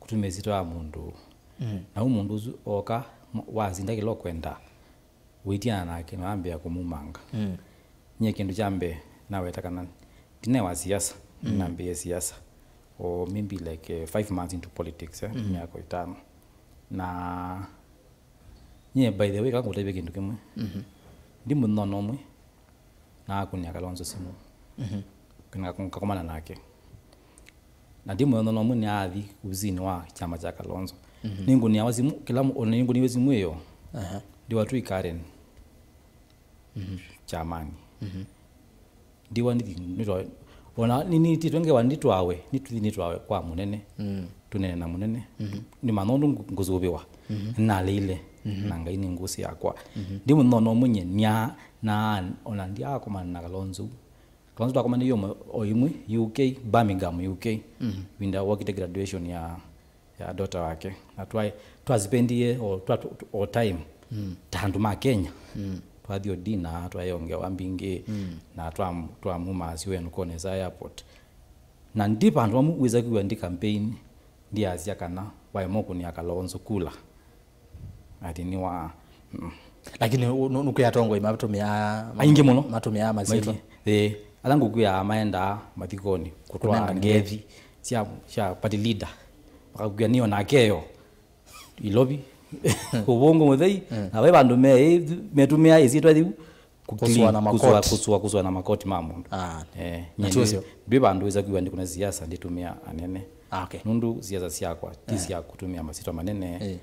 kũtũmĩa ĩsyĩtwa ya mũndũ. Mm. Na ũ mũndũ ũsu oka, m-, wasinda kĩla ũkwenda, wĩtiana nake na wambĩĩa kũmumanga. Mm. Nyie kĩndũ kya mbee naweta kana ndinĩ wa siasa, mm, nambĩĩe siasa. Or maybe like, eh, five months into politics, eh, mm, myaka ĩtano. Na nyie, by the way, kaka ngũtavya kĩndũ kĩmwe. Mhm. Ndi mũthenya ũmwe, nakũnĩa Kalonzo simũ. Mhm. Kana ngak-, ngakomana nake. Na ndi mũthenya ũmwe nĩathi ovisinĩ wa kyama kya Kalonzo. Mhm. Nĩngũnĩawa simũ, kĩla mũ-, ona nĩngũnĩiwe simũ ĩyo. Aha. Ndiwa twĩ Karen. Mhm. Kyamani. Mhm. Ndiwa nithi nitwawe. Ona ni, nititwe ngewa nitwawe, nituthi nitwawe kwa mũnene. Mm. tũneene na mũnene. Mhm. Nĩ mana ũndũ ngũ- ngũsũvĩwa. Mhm. Naleile. Mhm. Na Ngai nĩ ngũsĩ yakwa. Mhm. Ndi mũno no mũnye nia na ona ndiakomana na Kalonzo. Kalonzo twakomanĩie ũmwe o imwe U K, Birmingham, U K. Mhm. Vinda wokite graduation ya ya daughter wake. Na twa twasipendie o twa o time. Mm. Ta andũ ma Kenya. Mm. Twathi o dinner, twayongewa mbingĩ. Mm. Na twa twamuma siwe nukone za airport. Na ndi vandũ vamwe wĩsa kwĩw'a ndi campaign, ndiasya kana waema ũkũnĩa Kalonzo kula. Ati nĩ wa, mm. Lakini nu- nu- nukwĩ atongoi matũmĩaa Aingĩ mũno. Matũmĩaa masyĩtwa. Maingĩ. Ĩĩ, ala ngũkwĩa maendaa mathikonĩ kũtwaa Kũnengane ngethi sya sya party leader. Makakwĩa nĩ onake yo. Ilovi. Ũvũngũ mũthei. Mm. Na ve vandũ me metũmĩa ĩsyĩtwa yĩu kũsũa na makoti. Kũsũa, kũsũa na makoti ma mũndũ. Ah. Eh, na nyie ti ũseo. Ndwĩ vandũ wĩsa kwĩw'a ndi kũna siasa nditũmĩa anene. Ah, okay. Nũndũ siasa syakwa ti sya kũtũmĩa masyĩtwa manene. Eh.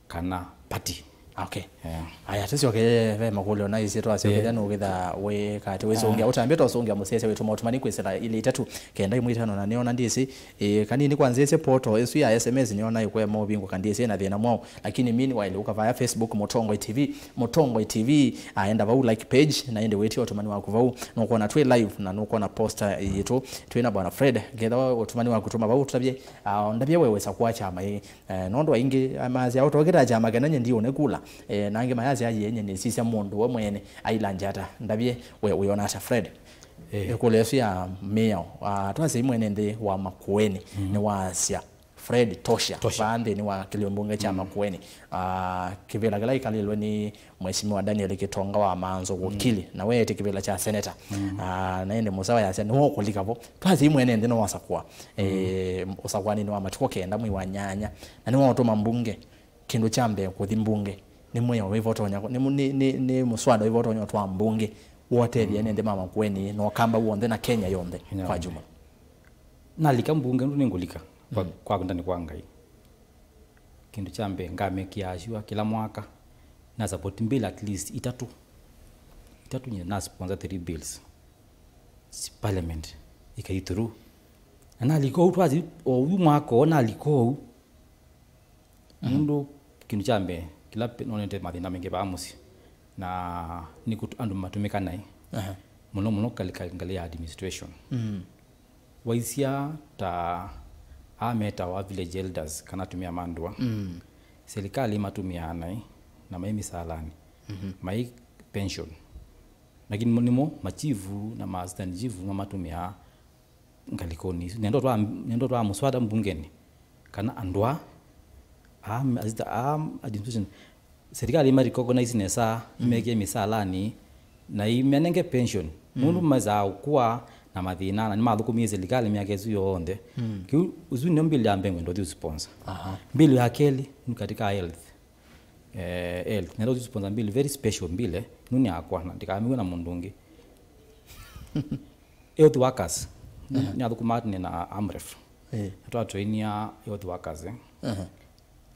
Kana party. Okay. Yeah. Aya, tũsyoke ve makũlyo na isyĩtwa asyoke. Yeah. Nũkĩtha wĩ katĩ wĩsũngĩa, ah, ũtambĩte ũsũngĩa mũsyaĩĩsya witũ maũtũmani kwĩsĩla ilĩ itatũ kenda imwe itano na nĩona ndĩsĩ, ĩ, kanini kwa nzĩsĩ portal ĩsu ya S M S nĩona ĩkwema ũvingũka ndĩsĩ na thĩna mwaũ. Lakini meanwhile ũkavaya Facebook Mũtongoi T V, Mũtongoi T V, aenda vau like page na ĩndĩ wĩtie ũtũmani waku vau. Nũkwona twĩ live na nũkwona poster yitũ twĩ na bwana Fred. Ngetha ũtũmani waku tũma vau tũtavye, ah, ndavye we wĩsa kwa kyama ĩ. Eh, nũndũ aingĩ, ah, masya ũtokĩta kyama kĩna nye ndiũne kula. Eh, na angĩ mayasya aye nye nĩsisya mũndũ we mwene ailangya ata. Ndavye we wĩona ata Fred? Eh. Ĩkũlyo ĩsu ya mĩao. Ah, twasya mwene nthĩ wa Makueni, mm, nĩwasya Fred Tosha, Tosha, vaa nthĩnĩ wa kĩlio mbunge kya, mm, Makueni. Ah, kĩvĩla kĩla ikalĩlwe nĩ Mheshimiwa Daniel Kitonga wa Maanzo, mm, Wokili, na weete kĩvĩla kya seneta. Mm. Ah, na ĩndĩ mũsawa yasya nĩwe ũkũlika vo. Twasya mwene nthĩ nĩwasakũa. Mm. Eh, ũsakũanĩnĩ wa matukũ kenda mwei wa nyanya, na nĩwaũtũma mbunge. Kĩndũ kya mbee kũthi mbunge nĩ mwĩao wĩva ũtonya, nĩ, nĩ, nĩ, nĩ mũswada wĩva ũtonya ũtwaa mbunge wotethya, mm, ene nthĩ ma Makueni na Ũkamba w'onthe na Kenya yonthe kwa jumla. Nalika mbunge, nũndũ nĩngũlika kwa, mm, kwa kũndani kwa Ngai. Kĩndũ kya mbee ngamĩkĩa sure kĩla mwaka na support bill at least itatũ. Itatũ nyie na sponsor three bills. Si parliament ikai through. Na nalika ũu twathi o ũu mwaka ũũ nalika ũu. Mhm. Nũndũ kĩndũ kya mbee kĩla pe- nonete mathĩna maingĩ vaa mũsyĩ na nĩ kũtu- andũ matũmĩka naĩ. Aha. Mũno mũno kalika ngalĩ ya administration. Mm. Waisya ta aa metawa village elders kana atumĩa ma ndũa. Mm. Serikali ĩmatũmĩaa naĩ na maĩ mĩsaalanĩ, mhm, maĩ pension. Lakini mo- nĩmo machifu na ma assistant chief mamatũmĩaa ngalĩkonĩ isu. Nendo twa nendo twa mũswada mbungenĩ kana andũ aa, aa, aa administration, serikali ĩma recognize nesa, mm, ĩmekĩe mĩsaalanĩ na ĩmenenge pension. Mm. Nũndũ maisaa ũkũa na mathĩna na nĩmathũkũmie serikali myaka ĩsu yonthe. Mm. Kĩu, ũsu nĩyo bill ya mbee ngwenda ũthi ũsponsor. Aha. Bill ya kelĩ nĩ katika health. Eh, health. Nenda ũthi ũsponsor bill, very special bill, eh. Nũndũ nĩ yakwa na ndikamĩw'e na mũndũ ũngĩ. Health workers. Aha. Nĩathũkũmaa tene na AMREF. Eh. Na twatrainia health workers, eh. Aha.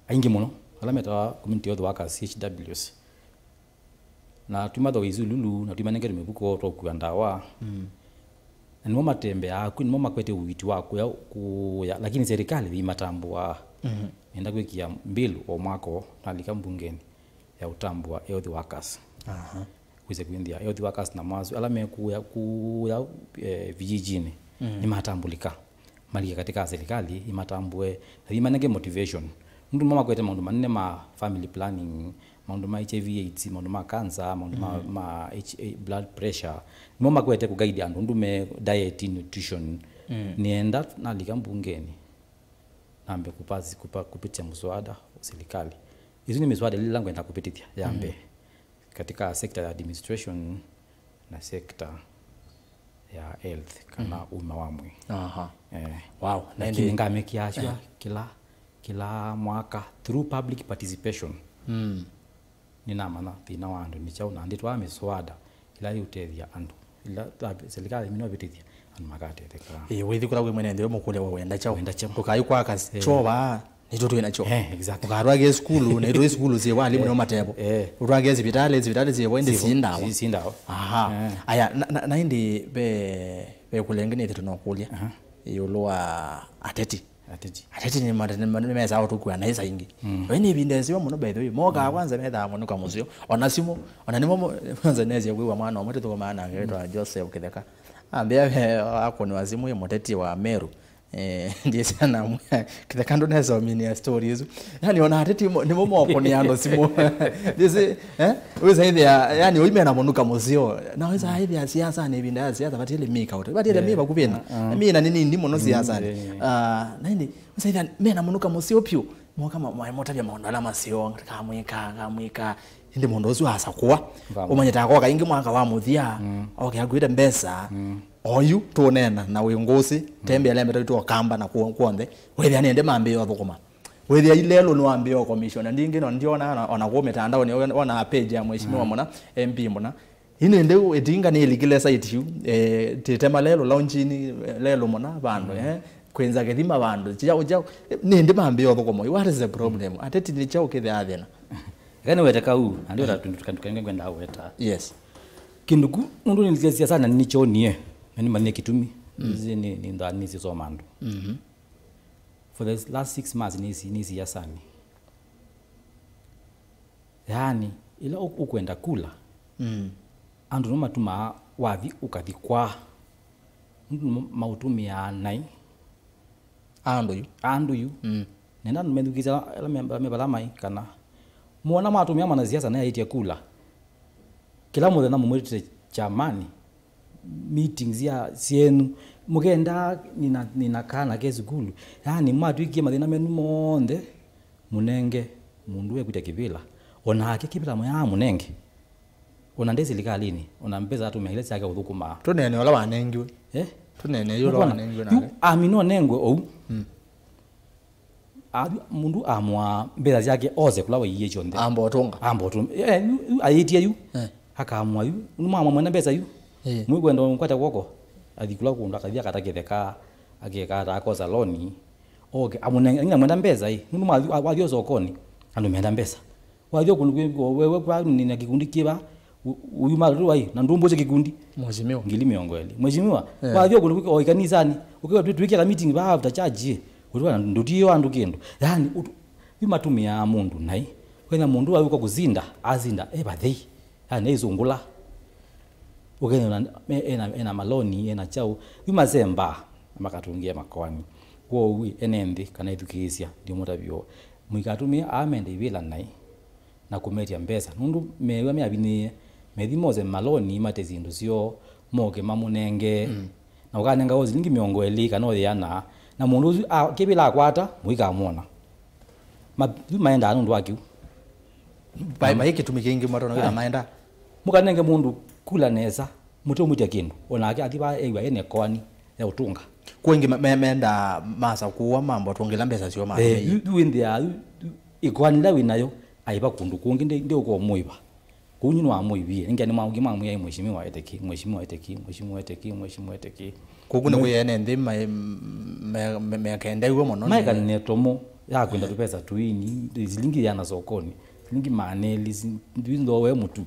Aingĩ mũno, ala metawa community health workers, C H Ws. Na tũimathooa isululu, na tũimanengete mĩvuko, twaũkua ndawa. Mm. Na nĩmo matembeaa kwĩ, nĩmo makwete ũiiti wa kũya, kũya, lakini serikali yĩimatambũaa. Mhm. Nenda kwĩkĩa bill o mwaka o, nalika mbungenĩ ya ũtambũa health workers. Aha. Kwĩsĩ kwĩnthĩa health workers na mwasu ala mekũya kũya, eh, vijijini, mm, nĩmatambũlĩka. Malike katika serikali imatambũe na imanenge motivation. Nũndũ nĩmo makwete maũndũ manene ma family planning, maũndũ ma H I V AIDS, maũndũ ma cancer, maũndũ ma, mm, ma H- blood pressure. Nĩmo makwete kũguide andũ ũndũ me diet, nutrition. Mm. Nĩenda nalika mbungenĩ nambe kupasi kupa, kupitia mswada wa serikali. Isu nĩ miswada ĩla ngwenda kupitithya ya, mhm, mbee katika sector ya administration na sector ya health kana, mm, ũima wa mwĩĩ. Aha. Eh. Wow. Lakini ngamĩkĩa sure, eh, kĩla, kĩla mwaka through public participation. Mm. Nĩnamanya thĩna wa andũ nĩ kyaũ na ndĩtwaa mĩswada ĩla yĩũtethya andũ. Ĩla ta serikali ĩmina ũvĩtĩthya, andũ makatetheka. Ĩĩ, wĩthi kũla wĩ mwene nthĩ we mũkũlya we wenda kyaũ? Wenda kyaũ? Ndũkaĩ kwaka, eh, kyova, nĩtũ twĩ nakyo. Eh, exactly. Ũkatwake sukulu, nĩtũ sukulu syĩ walimu nĩo matevo. Eh. Ũtwake sivitalĩ, sivitalĩ syĩvo, ĩndĩ si ndawa. Si, si ndawa. Aha. Eh. Aya, na, na, na ĩndĩ ve, ve kũlenge nĩthĩtũ no kũlya. Aha. Ĩũlũ wa ateti. Ateti. Ateti nĩ mate-, nĩ ma-, nĩmesaa ũtũkua na ĩsa ingĩ. Mm. Vai nĩ ĩvinda ĩseo mũno, by the way. Mokaa kwanza methaa mũnuka mũseo. Ona simũ, ona nĩmo mo-, kwanza nesie kwĩw'a mwana ũmwe tũthũkũmaa nake wĩtwa Joseph Kĩtheka. Ambĩa ve akũnĩwa simũ ĩ mũteti wa Meru. Eh, ndiĩsya na mwe, Kĩtheka ndũnesominia story isu. Yani, ona ateti mo-, nĩmo mokũnĩa andũ simũ. This, eh? Wĩsa ĩthĩa, yani, ũimena mũnuka mũseo. Na wĩsa ĩthĩa siasa nĩ ĩvinda ya siasa, vatĩle mĩka ũte. Vatĩle mĩ vakuvĩ na. Mĩ na nĩ nini mũno siasa. Ah, na ĩndĩ, wĩsa ĩthĩa mena mũnuka mũseo piũ. Moka ma-, ma-, motavya maũndũ ala maseo, kamwĩka, kamwĩka. Ĩndĩ mũndũ ũsu asakũa. Ũmanye ta akoka ĩngĩ mwaka wa mũthia. Oke akuĩte mbesa. Oyu tũneena na wĩ ngũsĩ, tembea lembeta witũ okamba na kwo-, kw'onthe. Wĩthĩa nĩende mambĩĩa ũthũkũma. Wĩthĩa ilelũ nĩwambĩĩa ũkomishona. Ndingĩ no ndiona ona, ona kũu mĩtandaonĩ, ona page ya mheshimiwa mũna, M P mũna. Ĩndĩ ĩtinga nĩlikile site yu, eh, tĩtema lelũ, launchini, eh, lelũ mũna vandũ, eh, kwĩnza kĩthima vandũ. Jau, jau, nĩende mambĩĩa ũthũkũma. What is the problem? Ateti nĩ kyaũ kĩthea thĩna? Eka nĩwete kau, na ndio tũndũ tukandukange kwenda weta. Yes. Kĩndũ ku, mũndũ nĩlikile siasa na nĩnĩkyonie, na nĩmanyie kĩtumi. Ici nĩ, nĩ ndhaa nĩsisoma andũ. For the last six months nĩsi, nĩsi siasani. Yaani, ĩla ũ-, ũkwenda kula, andũ nĩmatumaa wathi ũkathi kwaa. Andũ nĩmo maũtũmĩaa naĩ. Andũ yu. Andũ yu. Nenda andũ methukĩĩsya ala me, me vala mai kana. Muona mwatũmĩa mwanasiasa naĩ aĩtye kula. Kĩla mũthenya mũmwĩtĩte kyamani, meetings ya syenyu, mũkenda nina, nina kana ke sukulu. Yaani, mwatwĩkie mathĩna menyu monthe, mũnenge mũndũ wekwĩtya kĩvĩla. Onake kĩvĩla mwĩaa mũnenge. Ona ndĩ silikalini, ona mbesa atũmĩa ila syake ũthũkũmaa. Tũnene ũla wanengiwe. Eh? Tũnene yu ũla wanengiwe nake. Yu amina ũnengwe ou. Athi, mũndũ amũa mbesa syake ose kũla waiie kyonthe. Amba ũtũnga. Amba ũtũnga. Eh, yu, yu, ayĩtie yu. Eh. Akamũa yu. Nĩmwamũa mwene mbesa yu. Eh. Mwĩkwenda ũkwate kw'oko. Athi kũla kũndũ akathi akata Kĩtheka. Akekata akosa loni. Okay, amũnenga, nginya mwenda mbesa ĩ. Nũndũ mwathi, wa-, wathi o sokoni. Andũ menda mbesa. Wathi o kũndũ kwĩ, wewe kwa nina kĩkundi kĩva. U-, uyu mara tu wai, na ndũmbũsye kĩkundi. Mheshimiwa. Ngili mĩongo ĩlĩ. Mheshimiwa, eh, wathi o kũndũ kwĩ, o ikanisani. Ũkiwa tu, tuikia ka meeting va after church ĩ. Ũtwa na ndũtiyo andũ kĩndũ. Yaani, ũtu-, yu matũmĩaa mũndũ naĩ. Wena mũndũ wauka kũzinda, azinda, e vathei. Yaani, eisũngũla. Ũkethĩa na, me-, ena, ena maloni, ena kyaũ. Yu masembaa, makatũngĩa makoani. Kwoou, ene nthĩ, kana ithukĩĩsya, ndimũtavyo. Mũikatũmĩe aa mende ivĩla naĩ, na kũmetya mbesa. Nũndũ meew'a meavinyĩĩe, methi mose maloni, mate syĩndũ syoo, moke mamũnenge. Na ũkanenga o silingi mĩongo ĩlĩ kana o yĩana, na mũndũ ũsu a-, kĩvĩla akwata, mũikamwona. Ma-, yu maendaa nũndũ wa kĩu. Vai, vai kĩtumi kĩngĩ mwatona kwĩtha maenda. Mũkanenge mũndũ kula nesa, mũtemwĩtya kĩndũ, onake athi va ew'a ene koani ya ũtũnga. Kwingĩ me-, me-, menda masa kuwa mambo tũngĩla mbesa sio ma. Eh, yu, yu wĩnthĩa, yu, yu, ĩkoani ĩla wĩ nayo, aiva kũndũ kũngĩ, ndĩ, ndĩ ũkomũiva. Kũu nyu nĩwamũivie. Nĩngĩa nĩ maũngĩ mamwĩa, "Mheshimiwa eteki, mheshimiwa eteki, mheshimiwa eteki, mheshimiwa eteki." Kũu nĩ kwĩ ene nthĩ me-, me-, me-, mekendeiwe mũno. Maĩkanĩe tomo ya kwenda tũpesa tũini, silingi yana sokoni, silingi maana elĩ, si-, ndũi ndowe mũtu.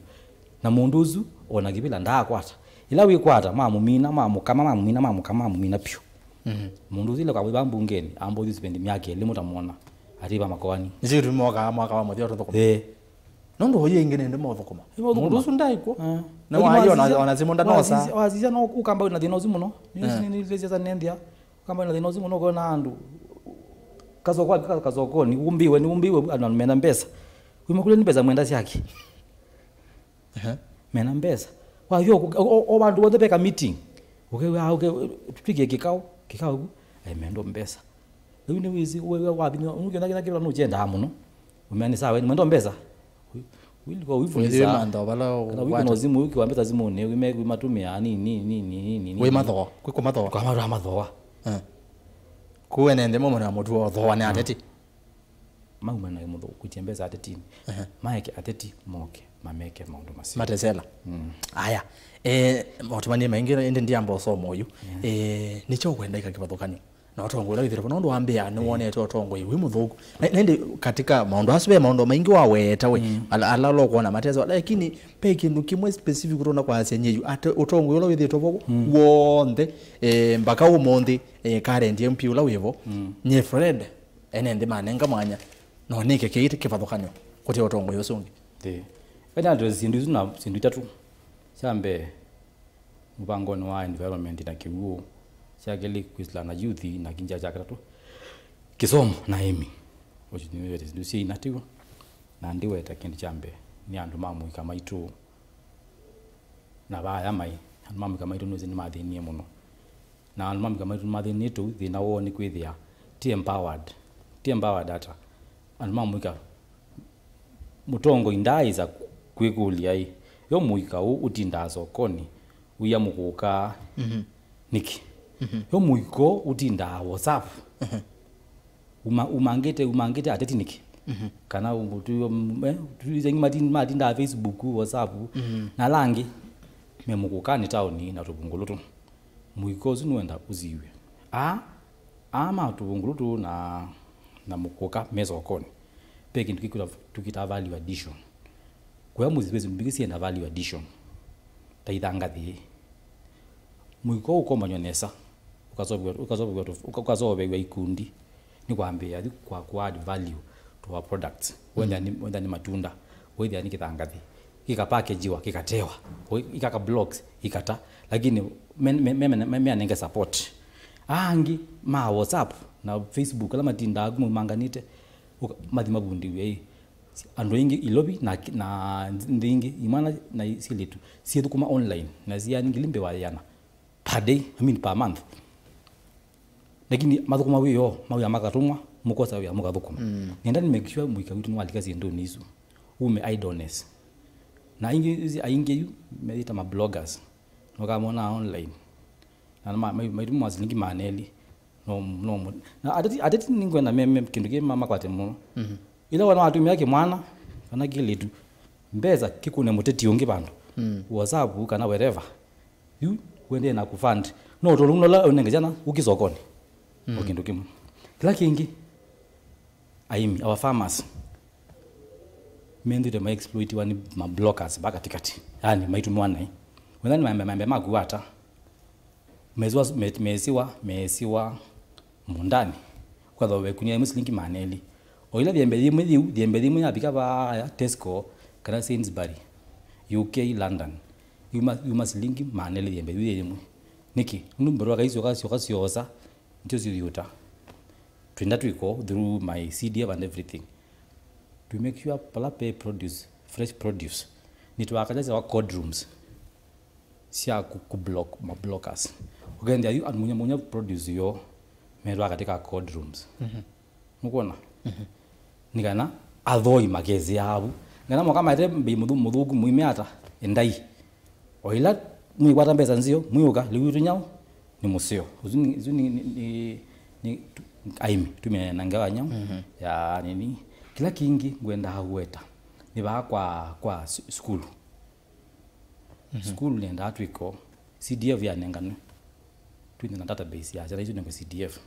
Na mũndũ ũsu, ona kĩvĩla ndaakwata. Ĩla wĩkwata, mamũmina, mamũkama, mamũmina, mamũkama, mamũmina piũ. Mũndũ ũsu ĩla kwavĩva mbungeni, ambothi spend myaka ĩlĩ mũtamwona, atiĩva makoani. Nĩsyo kĩtumi mokaa mwaka wa mũthya ũtũthũkũma. Eh. Nũndũ ũyũ ĩngĩ nĩndĩ mothũkũma. Nĩmothũkũma. Mũndũ ũsu ndaĩkw'o. Eh. Na waĩ ona, ona simũ ndanosa. Wasisya, wasisya no ũkamba wĩna thĩna ũsu mũno. Nĩ, eh, nĩ, nĩ, nĩ, nĩ, nĩ, ũkamba wĩna thĩna ũsu mũno, ũkona andũ kasoko, ka-, kasokoni, ũmbĩwe, nĩ ũmbĩwe, andũ mena mbesa. Wĩmakũlya nĩ mbesa mwenda syake. Ehe. Mena mbesa. Wathi o, o, o, o vandũ vonthe veka meeting. Ũkew'a, ũke, tũtwĩkie kĩkao, kĩkao kũ, ai mendo mbesa. Rĩu nĩwĩsĩ, we, we, wathi, nũkĩona kĩla kĩla nũkyendaa mũno. Ũmea nĩ sawa, nĩ mwendo mbesa. Wĩlika ũifunisa. Wĩthĩe mantha vala kana wĩkona ũkwata. Simũ, wĩkĩwa mbesa simũnĩ, wĩme, wĩmatũmĩa, nini, nini, nini, nini. Wĩ mathoa, kwĩ kũmathoa. Kwa mathoa, mathoa. Eh. Kũu ene nthĩ mamwe na mũtu wa ũthoa nĩ ateti. Maumanae mũthũkũtye mbesa atetinĩ. Ehe. Maeke ateti moke, mameke maũndũ masu. Matesela. Mm. Aya. Eh, maũndũ manĩ maingĩ, ĩndĩ ndiamba ũsoma ũyu. Yeah. Eh, nĩkyo ũkwenda ika kĩvathũkanyo. Na ũtongoi ũla wĩthĩtwe nũndũ wambĩa nĩwonete ũtongoi wĩ mũthũku. Na, na ĩndĩ katika maũndũ asu ve maũndũ maingĩ waweta we, ala, ala ũla ũkwona mateso, lakini ve kĩndũ kĩmwe specific ũtona kwasya nyie yu, atĩ ũtongoi ũla wĩthĩtwe vo w'onthe, eh, mbaka ũmũnthĩ, eh, current M P ũla wĩ vo, nyie Fred, ene nthĩ manenga mwanya, no nĩke kĩĩ kĩvathũkany'o kũte ũtongoi ũsu ũngĩ. Ĩĩ. Ĩna address syĩndũ isu na syĩndũ itatũ. Kya mbee, mũvangonĩ wa environment na kĩw'ũ, kya kelĩ kwĩsĩla na youth, na kĩngĩ kya katatũ, kĩsomo na aĩmi. Ũcio nĩwete syĩndũ syĩ ina tiw'o, na ndiweta kĩndũ kya mbee nĩ andũ ma mũika maitũ na vaya mai. Andũ ma mũika maitũ nĩwĩsĩ nĩmathĩnie mũno. Na andũ ma mũika maitũ nĩmathĩnĩtwe, thĩna woo nĩ kwĩthĩa ti empowered. Ti empowered ata? Andũ ma mũika, mũtongoi ndaaĩsa kwĩkũlya-ĩ, yo mũika ũũ ũtindaa sokonĩ ũia mũkũka nĩkĩ? Yo mũika ũũ ũtindaa WhatsApp uma-, umangĩte, umangĩte ateti nĩkĩ? Kana u-, tu-, em, eh, tu-, aingĩ mati-, matindaa Facebook, WhatsApp, na ala angĩ me mũkũkanĩ taoni na tũvungũlũ tũ. Mũika ũsu nĩwenda ũsiw'e. Aa, aa ma tũvungũlũ tũũ na, na mũkũka me sokonĩ, ve kĩndũ kĩkwĩtwa, tũkĩtaa value addition. Kũya mũsyĩ ve syĩndũ mbingĩ syenda value addition. Ta ithangathĩ. Mũika ũkombanw'a nesa, ũkasovewa, ũkasovewa, ũka-, ũkasovewa ikundi. Nĩ kwambĩĩa yu kwa ku add value to our products. Whether nĩ, whether nĩ matunda, whether nĩ kĩthangathĩ, kĩkapakejiwa, kĩkatewa, o-, ikaka blocks, ikata, lakini me, me, me, me, me, meanenge support. Angĩ ma WhatsApp na Facebook ala matindaa ku maumanganĩte, ũka-, mathi mavundĩw'e ĩ. Andũ aingĩ Ilovi na, na nthĩ ingĩ, imwana na syĩlĩtu syĩthũkũma online, na siani ngili mbee wa yĩana per day, I mean per month. Lakini mathũkũma wĩoo, mawĩa makatũmwa, mũkosa wĩa mũkathũkũma. Nenda nĩ make sure mũika witũ nĩwalika syĩndũnĩ isu. Ume idleness. Na aingĩ, aingĩ yu meyĩta ma bloggers. Nũkamona online. Na ma-, ma-, maitũmwa silingi maana elĩ. No, no, mo-, na ateti, ateti nĩngwenda me, me kĩndũ kĩ ma-, makwate mũno. Ĩla wana watumĩa kĩmwana, kana kĩlĩtu, mbesa kĩkũne mũteti ũngĩ vandũ. WhatsApp kana wherever. Yu, wendee na kũfund. No ũtũlũ ũla ũnenge syana, ũkĩ sokonĩ. O kĩndũ kĩmwe. Kĩla kĩngĩ, aĩmi, our farmers, menthĩte ma exploitiwa nĩ ma blockers va katikati. Yaani, maitũmĩwa naĩ. Wethani maembe, maembe maku ata? Mesiwa, me-, mesiwa, mesiwa mũũndanĩ. Ũkathoa ĩkunia yĩmwe silingi maana elĩ. O ĩla thiembe yĩmwe yĩu, thiembe yĩmwe yavika vaaya Tesco kana Sainsbury, U K, London, yuma, yuma silingi maana elĩ thiembe yĩu yĩ yĩmwe. Nĩkĩ? Nũndũ mbere wa kaisyoka, syoka syosa, nĩtyo syũyũta. Twenda twĩko through my C D F and everything. To make sure pala pe produce, fresh produce. Nĩtwakaja syawa cold rooms sya ku, ku block, ma blockers. Ũkethĩa yu andũ munya, munya produce yo, metwa katika cold rooms. Nũkwona? Nĩ kana athoi makesĩaa avu. Nĩ kana moka maete mbei mũthũ-, mũthũku, mũime ata? Endai. O ĩla mwĩkwata mbesa nzeo, mwĩũka, lĩu witũ nyaũ? Nĩ mũseo. Ũsu nĩ, ũsu nĩ, nĩ, nĩ, nĩ tu-, aĩmi, tumĩe na ngewa nyaũ? Ya nini. Kĩla kĩngĩ ngwendaa kũweta, nĩ vaa kwa, kwa su-, sukulu. Sukulu nĩendaa twĩko, C D F yanenganwe. Twĩna na database ya syana isu nengwe C D F.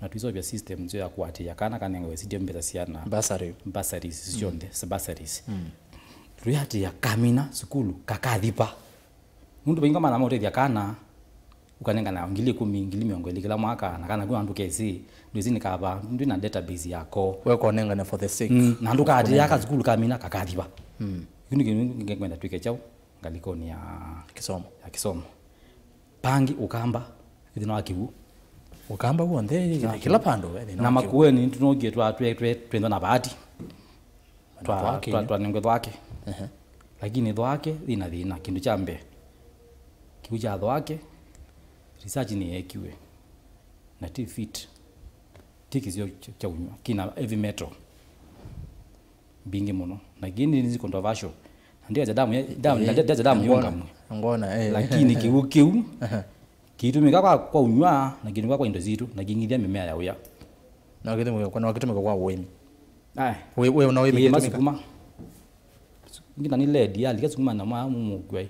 Na tũiseũvya system nzeo ya kũatĩĩa kana kanengawe C D F mbesa syana. Bursary. Bursaries syonthe, sa bursaries. Tũiatĩĩa kamina sukulu, kakathipa. Nũndũ vaingĩ mana maũtethya kana, ũkanengana ngili ĩkũmi, ngili mĩongo ĩlĩ kĩla mwaka, na kana kuma ndũkesĩ, ndwĩsĩ nĩ kava, ndwĩ na database yako. We konengane for the sake. Mm, na ndũkaatĩĩa kasukulu kamina, kakathipa. Kĩu nĩ kĩndũ ngĩkwenda twĩke kyaũ ngalĩkonĩ ya kĩsomo. Ya kĩsomo. Pangĩ ũkamba, thĩna wa kĩw'ũ. Ũkamba w'onthe, kĩla vandũ, eh, thĩna na wa kĩw'ũ. Makueni nĩtũnookie twa, twe, twe, twendwa na vaati. Twa, twa, twanengwe thwake. Ehe. Lakini thwake ĩna thĩna, kĩndũ kya mbee. Kĩw'ũ kya thwake, research nĩyeekiwe. Na ti fit. Ti kĩsio kya, kya ũnywa. Kĩna heavy metal mbingĩ mũno. Na kĩĩ nĩ controversial. Na ndiaja damu ya, damu, eh, na ndiaja damu yũngamwe. Ngona, eh. Lakini kĩw'ũ kĩu, kĩitũmĩka kwa, kwa ũnywa, na kĩitũmĩka kwa indo sitũ, na kĩingĩthya mĩmea ya ũya. Na kĩtũmĩka kwa, na kĩtũmĩka kwa ũĩmi. Aye. We, we, na ũĩmi kĩtũmĩka. Masukuma. Ngina nĩ lead, yalika sukuma na mwa mũkwai.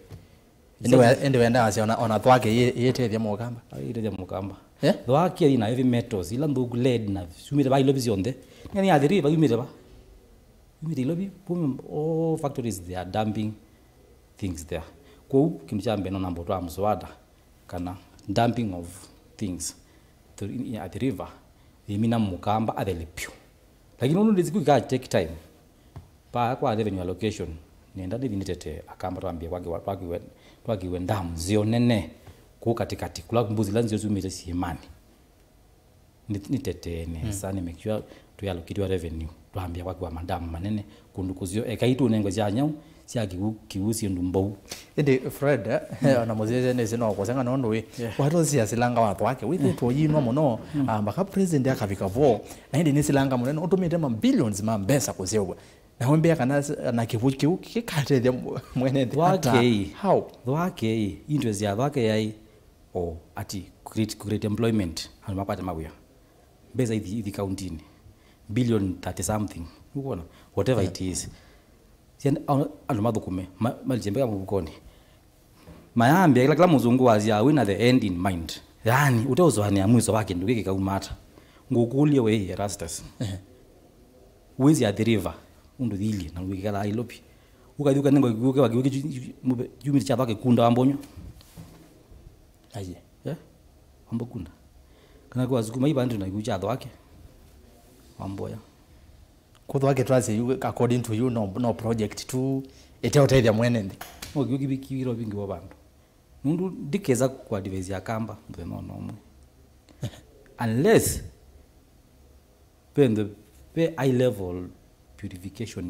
Ĩndĩ we-, ĩndĩ wendaa asya ona, ona thwake yĩ-, yĩtethya mũkamba. Ai, yĩtethya mũkamba. Eh? Thwake ina heavy metals, ila nthũku, lead na syumĩte va Ilovi syonthe. Nĩ ya Athi River yumĩte va? Yumĩte Ilovi, boom, all factories they are dumping things there. Kwoou kĩndũ kya mbee no namba ũtwaa mswada kana dumping of things to, in, in, at the river, yĩmina mũkamba athele pyũ. Lakini ũndũ ndĩsiku ika take time. Paa kwa revenue allocation, nenda nĩthi nĩtetee akamba twambie kwakiwa, twakiwe, twakiwe dam nzeo nene kũu katikati, kũla mbuzi ila nzeo syumĩte syĩmanĩ. Nĩ- nĩtetee nesa, nĩ make sure tũyalokitiwa revenue, twambia kwakiwa madamu manene kũndũ kũseo, ekai tũnengwe sya nyau, sya kĩw'ũ, kĩw'ũ syĩndũ mbou. Ĩndĩ Fred, eh, ona mũsyaĩĩsya nĩsĩ no kũseng'a nũndũ wĩ, yeah, watũsia silanga wa Thwake wĩthĩtwe ũyinwa mũno, ah, mpaka president akavika vo, na ĩndĩ nĩ silanga mũnene ũtũmĩte ma billions ma mbesa kũseũvw'a. Na wĩmbĩa kana s- na kĩw'ũ kĩu kĩkatethya mw- mwene nthĩ ata? Thwake ĩ. How? Thwake ĩ, interest ya Thwake yaĩ o ati create, create employment, andũ makwate mawĩa. Mbesa ithi, ithi kauntinĩ, billion thirty something, ũkwona, whatever it is. Sia andũ, andũ mathũkũme, ma- malikie mbeka mũvukonĩ. Mayambĩa kĩla, kĩla mũzungu wasya wĩna the end in mind, yaani ũteũsũanĩa mwiso wa kĩndũ kĩkĩ kauma ata. Ngũkũlye we Erastus, wĩsĩ Athi River ũndũ thiilye na wĩkĩkalaa Ilovi, ũkathi ũkanengwa kĩw'ũ kĩwa kĩw'ũ kĩkyumĩte kya Thwake kunda wambonywa? Aye. Eh? Wambokunda. Kana kwasukuma ivandũ na kĩw'ũ kya Thwake wamboya. Kũthwa kĩtwasya yu, according to you, no, no project tu ĩteũtethya mwene nthĩ. No kĩw'ũ kĩvikĩw'ĩrwa vingi wa vandũ. Nũndũ ndikesa kũadvise akamba mũthenya ona ũmwe. Unless ve the, ve high level purification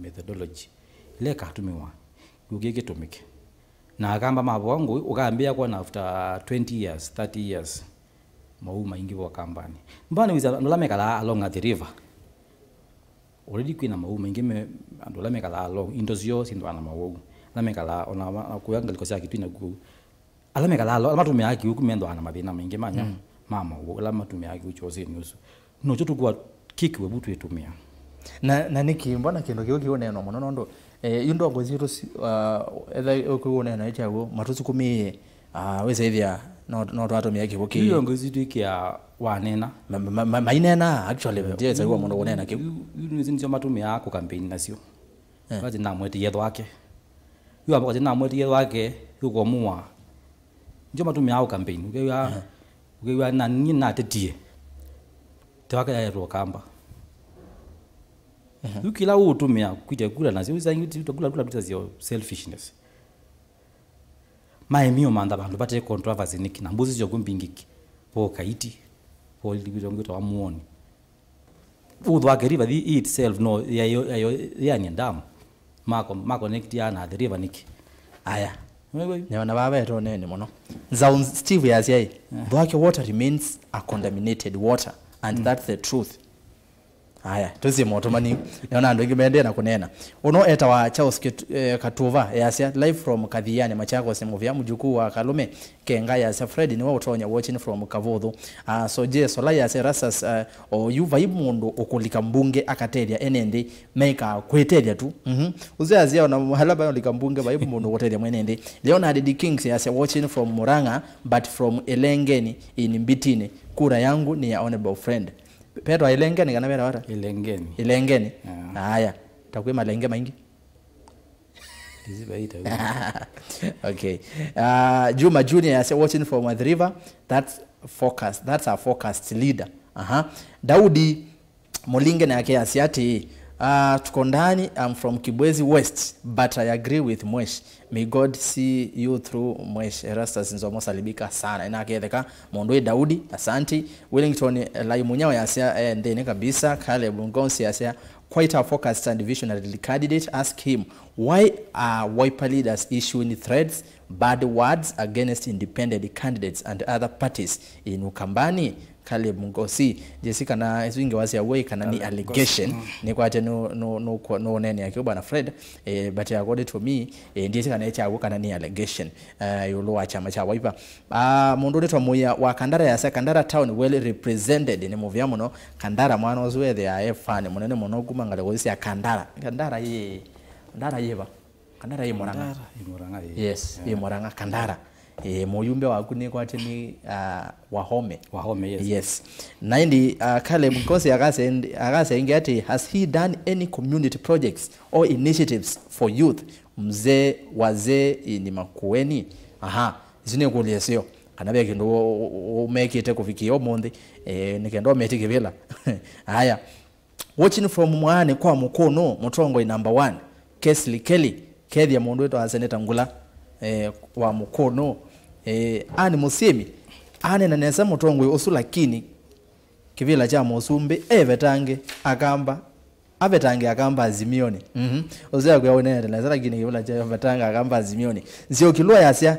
methodology ĩla ĩkatũmĩwa kĩw'ũ kĩĩ kĩtũmĩke. Na akamba mavoa ngũĩ, ũkambĩĩa kwona after twenty years, thirty years, mawau maingĩ vo kambanĩ. Mbana wĩsa andũ ala mekalaa along Athi River. Already kwĩna mawau maingĩ me, andũ ala mekalaa along, indo syoo syĩndũaa na mawau. Ala mekalaa, ona ma- kuya ngalĩko sya Kitui na kũu. Ala mekalaa along, ala matũmĩaa kĩw'ũ kĩu methĩawa na mathĩna maingĩ manya, mm, ma mawau, ala matũmĩaa kĩw'ũ kyosĩnĩ ũsu. Nokyo tũkũa kĩkiwe vu twĩtũmĩa. Na, na nĩkĩ mbona kĩndũ kĩu kĩũneenwa mũno nũndũ, eh, yu ndongo sitũ si- ah, etha ũkĩũneena kyaw'o matũsukumĩĩe, ah, wĩsaĩthĩa no, no twatũmĩa kĩw'ũ kĩĩ. Yu ndongo sitũ ikia wanena. Ma- ma- ma- maineenaa, actually, ndiesa yu mũndũ kũneena kĩu. Yu- yu nĩsyo nĩsyo matũmĩaa kũkampeini nasyo. Eh. Kati namwetie Thwake. Yu amboka namwetie Thwake, yu kũmũa. Ndio matũmĩaa kũkampeini. Ũkew'a, aha, ũkew'a na niĩ natetie. Thwake yaetwo kamba. Aha. Yu kĩla ũtũmĩa kwĩtya kula nasyo, ũsangĩte kula, kula, kula sio selfishness. Maemie ũmantha vandũ vate controversy nĩkĩ, na mbuzi syoku mbingĩki. Vo Kaiti, vo liwito ngwĩtawa Muoni. Ũthwake River thi itself no yayo, yayo yani dam. Mako, mako connect ya na the river nĩkĩ. Aya. Wewe. Nĩona vava etonene mũno. Nzaũ Steve yasya ĩ, eh, Thwake water remains a contaminated water, and, mm, that's the truth. Aya, tũsie motomani. Nĩona andũ aingĩ mendee na kũneena. Ũno etawa Charles Kit- eh, Katuva, yasya, live from Kathiani, Machakos, nĩ mũvea mũjukuu wa Kalume Kenga, yasya, Fred nĩwe ũtonya, watching from Kavuthu. Ah, so je, Sola yasya, Rasas, ah, oyu vai mũndũ ũkũlika mbunge akatethya ene nthĩ, mekaa kwĩtethya tu. Mhm. Ũsu yasya, ona ala maũlika mbunge vai mũndũ ũkũtethya mwene nthĩ. Leonard D Kings yasya, watching from Murang'a, but from Elengeni in Mbitini. Kura yangu ni ya honorable friend. Petwa Ilengeni kana Petwa ata? Ilengeni. Ilengeni. Yeah. Aya. Takwĩ malenge maingĩ. Ndisivaita. Okay. Uh, Juma Junior yasya, watching from Athi River. That's focus. That's a focused leader. Aha. Daudi Mulinge nake asya atĩĩ, uh, tuko ndani, I'm from Kibwezi West, but I agree with Mwesh. May God see you through Mwesh. Erastus Nzomo, salibika sana. Ĩnaketheka mũndũ ĩ Daudi, asanti. Wellington, eh, Laimunyao yasya, eh, nthĩnĩ kabisa. Caleb Ngosi yasya, quite a focused and visionary candidate. Ask him, why are Wiper leaders issuing threats, bad words against independent candidates and other parties in Ukambani? Caleb Ngosi, Jessica, na isu ingĩ wasya wĩ kana nĩ allegation, mm, nĩkwate nũ- nũ- nũ- nũneenea kĩu bwana Fred, eh, but according to me, eh, ndiĩsĩ kana ĩkyaw'o kana nĩ allegation, eh, ĩũlũ wa kyama kya Wiper. Ah, mũndũ nĩtwa Mũia wa Kandara yasya, Kandara town well represented, nĩ mũvea mũno. Kandara mwana ũsu ethĩaa e fan mũnene mũno kuma ngalĩko sya Kandara. Kandara yĩ, Kandara yĩva? Kandara yĩ Murang'a. Kandara yĩ Murang'a, yĩ. Yes, yeah, yĩ Murang'a, Kandara. Eh, mũyumbe waku nĩkwatĩ nĩ, ah, Wahome. Wahome, yes. Yes. Na ĩndĩ, ah, Caleb Nkosi akasend-, akasenge atĩ, "Has he done any community projects or initiatives for youth, mzee, wazee in Makueni?" Aha, isu nĩ kũlya syo. Kana ve kĩndũ ũ-, ũ-, ũmekĩte kũvikĩa ũmũnthĩ, eh, nĩ kenda ũmete kĩvĩla. Aya. Watching from Mwaani kwa Mũkũnũ, mũtongoi number one, Kesley Kelly, kethĩa mũndũ wĩtawa Seneta Ngula, eh, wa Mũkũnũ. Eh, Anne Mũsyĩmi, anena nesa mũtongoi ũsu, lakini kĩvĩla kya mũsumbĩ, evetange akamba, avetange akamba Azimioni. Mhm. Ũsu akwĩa ũneenete nesa, lakini kĩvĩla kya vetanga akamba Azimioni. Nzioki Lua yasya,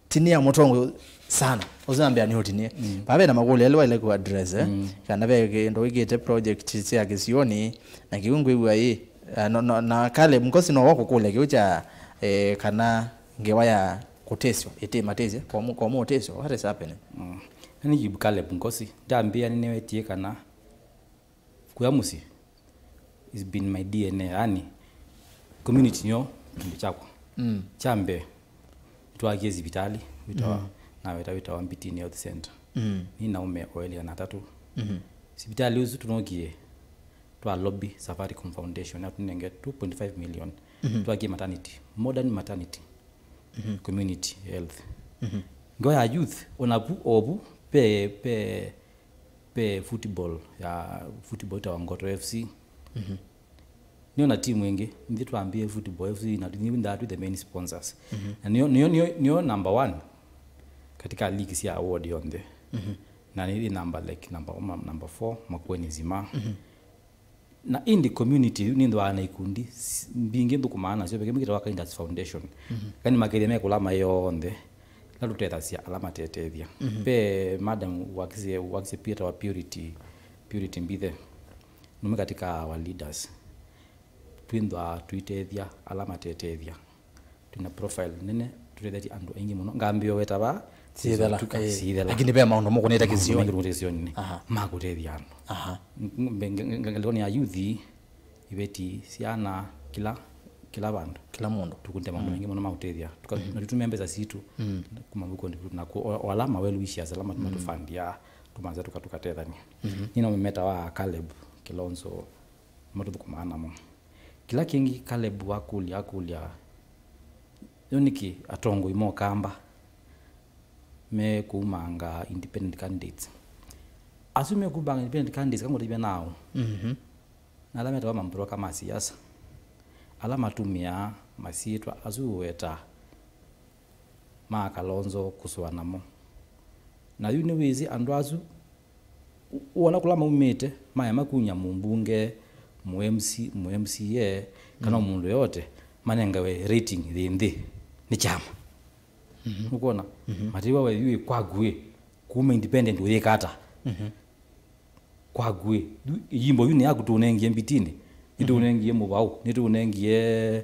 tinia mũtongoi sana. Ũsu nambĩa nĩ ũtinie. Mm. Vave na makũlyo elĩ waile ku address, eh? Mm. Kana ve kĩndũ wĩkĩte project sya kĩsionĩ, na kĩu ngwĩw'a ĩ. Ah, no, no, na Caleb Nkosi no wakũkũlya kĩu kya, eh, kana ngewa ya kũtesyo, ĩtĩ matesya, kwa mu-, kwa mu ũtesyo, what is happening? Mm. Ani Caleb Nkosi, ndambĩa nĩnewetie kana kuya mũsyĩ, it's been my D N A, yani community nĩyo kĩndũ kyakwa. Mm. Kya mbee, nĩtwakie sivitalĩ, wĩtawa, mm, naweta wĩtawa Mbitini Health Center. Mm. Nĩ na aume o elĩ kana atatũ. Mhm. Sivitalĩ ũsu tũnokie twa lobby Safaricom Foundation, na tũnenge two point five million. Mhm. Twakie maternity, modern maternity, mhm, community health. Mhm. Ngewa ya youth, onavu ovu, pe, pe, pe football ya, football ĩtawa Ngoto F C. Mhm. Nĩyo na timu ĩngĩ, nithyĩ twambie football F C, na nithyĩ ndaa twĩ the main sponsors. Mhm. Na nĩyo, nĩyo, nĩyo, nĩyo number one katika league sya award yonthe. Mhm. Na nĩyĩ number, like, number, number four Makueni nzima. Mhm. Na ĩndĩ community yu nĩnthwaa na ikundi s-, mbingĩ nthũkũmaa nasyo, ve kĩmwe kĩtawa Kinders Foundation. Mhm. Kani makethĩa mekũla maĩ onthe, la tũtethasya ala matetethya. Mhm. Ve madam wakisye, wakisye Peter wa Purity, Purity Mbithe, nũmwe katika our leaders. Twĩnthwaa tũitethya ala matetethya. Twĩna profile nene, tũtethetye andũ aingĩ mũno. Ngambĩĩa weta vaa, syĩthela, syĩthela, eh, syĩthela. Lakini ve maũndũ mũkũnĩte kĩsionĩ. Maũndũ maingĩ tũkũnĩte kĩsionĩ. Aha. Ma kũtethya andũ. Aha. Ng-, ng-, nge-, nge-, nge-, ngelekoni ya youth, iveti, syana, kila, kila vandũ. Kila mũndũ. Tũkũnĩte maũndũ, mm, maingĩ mũno ma kũtethya. Tũka-, mhm, na tũtũmĩa mbesa sitũ, mm, kuma mvukonĩ, na ku-, o-, o ala ma well wishers, ala mat-, mm, matũfandia, tũmanza tũka-, tũkatethania. Mhm. Nina mũmeta wa Caleb Kilonzo, matũthũkũmaa namo. Kĩla kĩngĩ Caleb wakũlya, akũlya, yo nĩkĩ atongoi ma Ũkamba mekũumanga independent candidates? Asu mekũumanga independent candidates kangũtavya nao. Mhm. Na ala metawa mambroka ma siasa, ala matũmĩaa masyĩtwa asu ũwetaa ma Kalonzo kũsũa namo. Na yu nĩwĩsĩ andũ asu, u-, wona kũla maumĩte, maema kunya mũmbunge, mũ M C, mũ M C A, kana, mm, mũndũ yote, manengawe rating yĩ nthĩ nĩ kyama. Mhm. Nũkwona? Mhm. Matiwa we yu kwaku ĩ, kuma independent ũyĩka ata? Mhm. Kwaku ĩ, yu, ĩyimbo yu nĩ yaku tũũnengie Mbitini, nĩtũũnengie Mũvaũ, nĩtũũnengie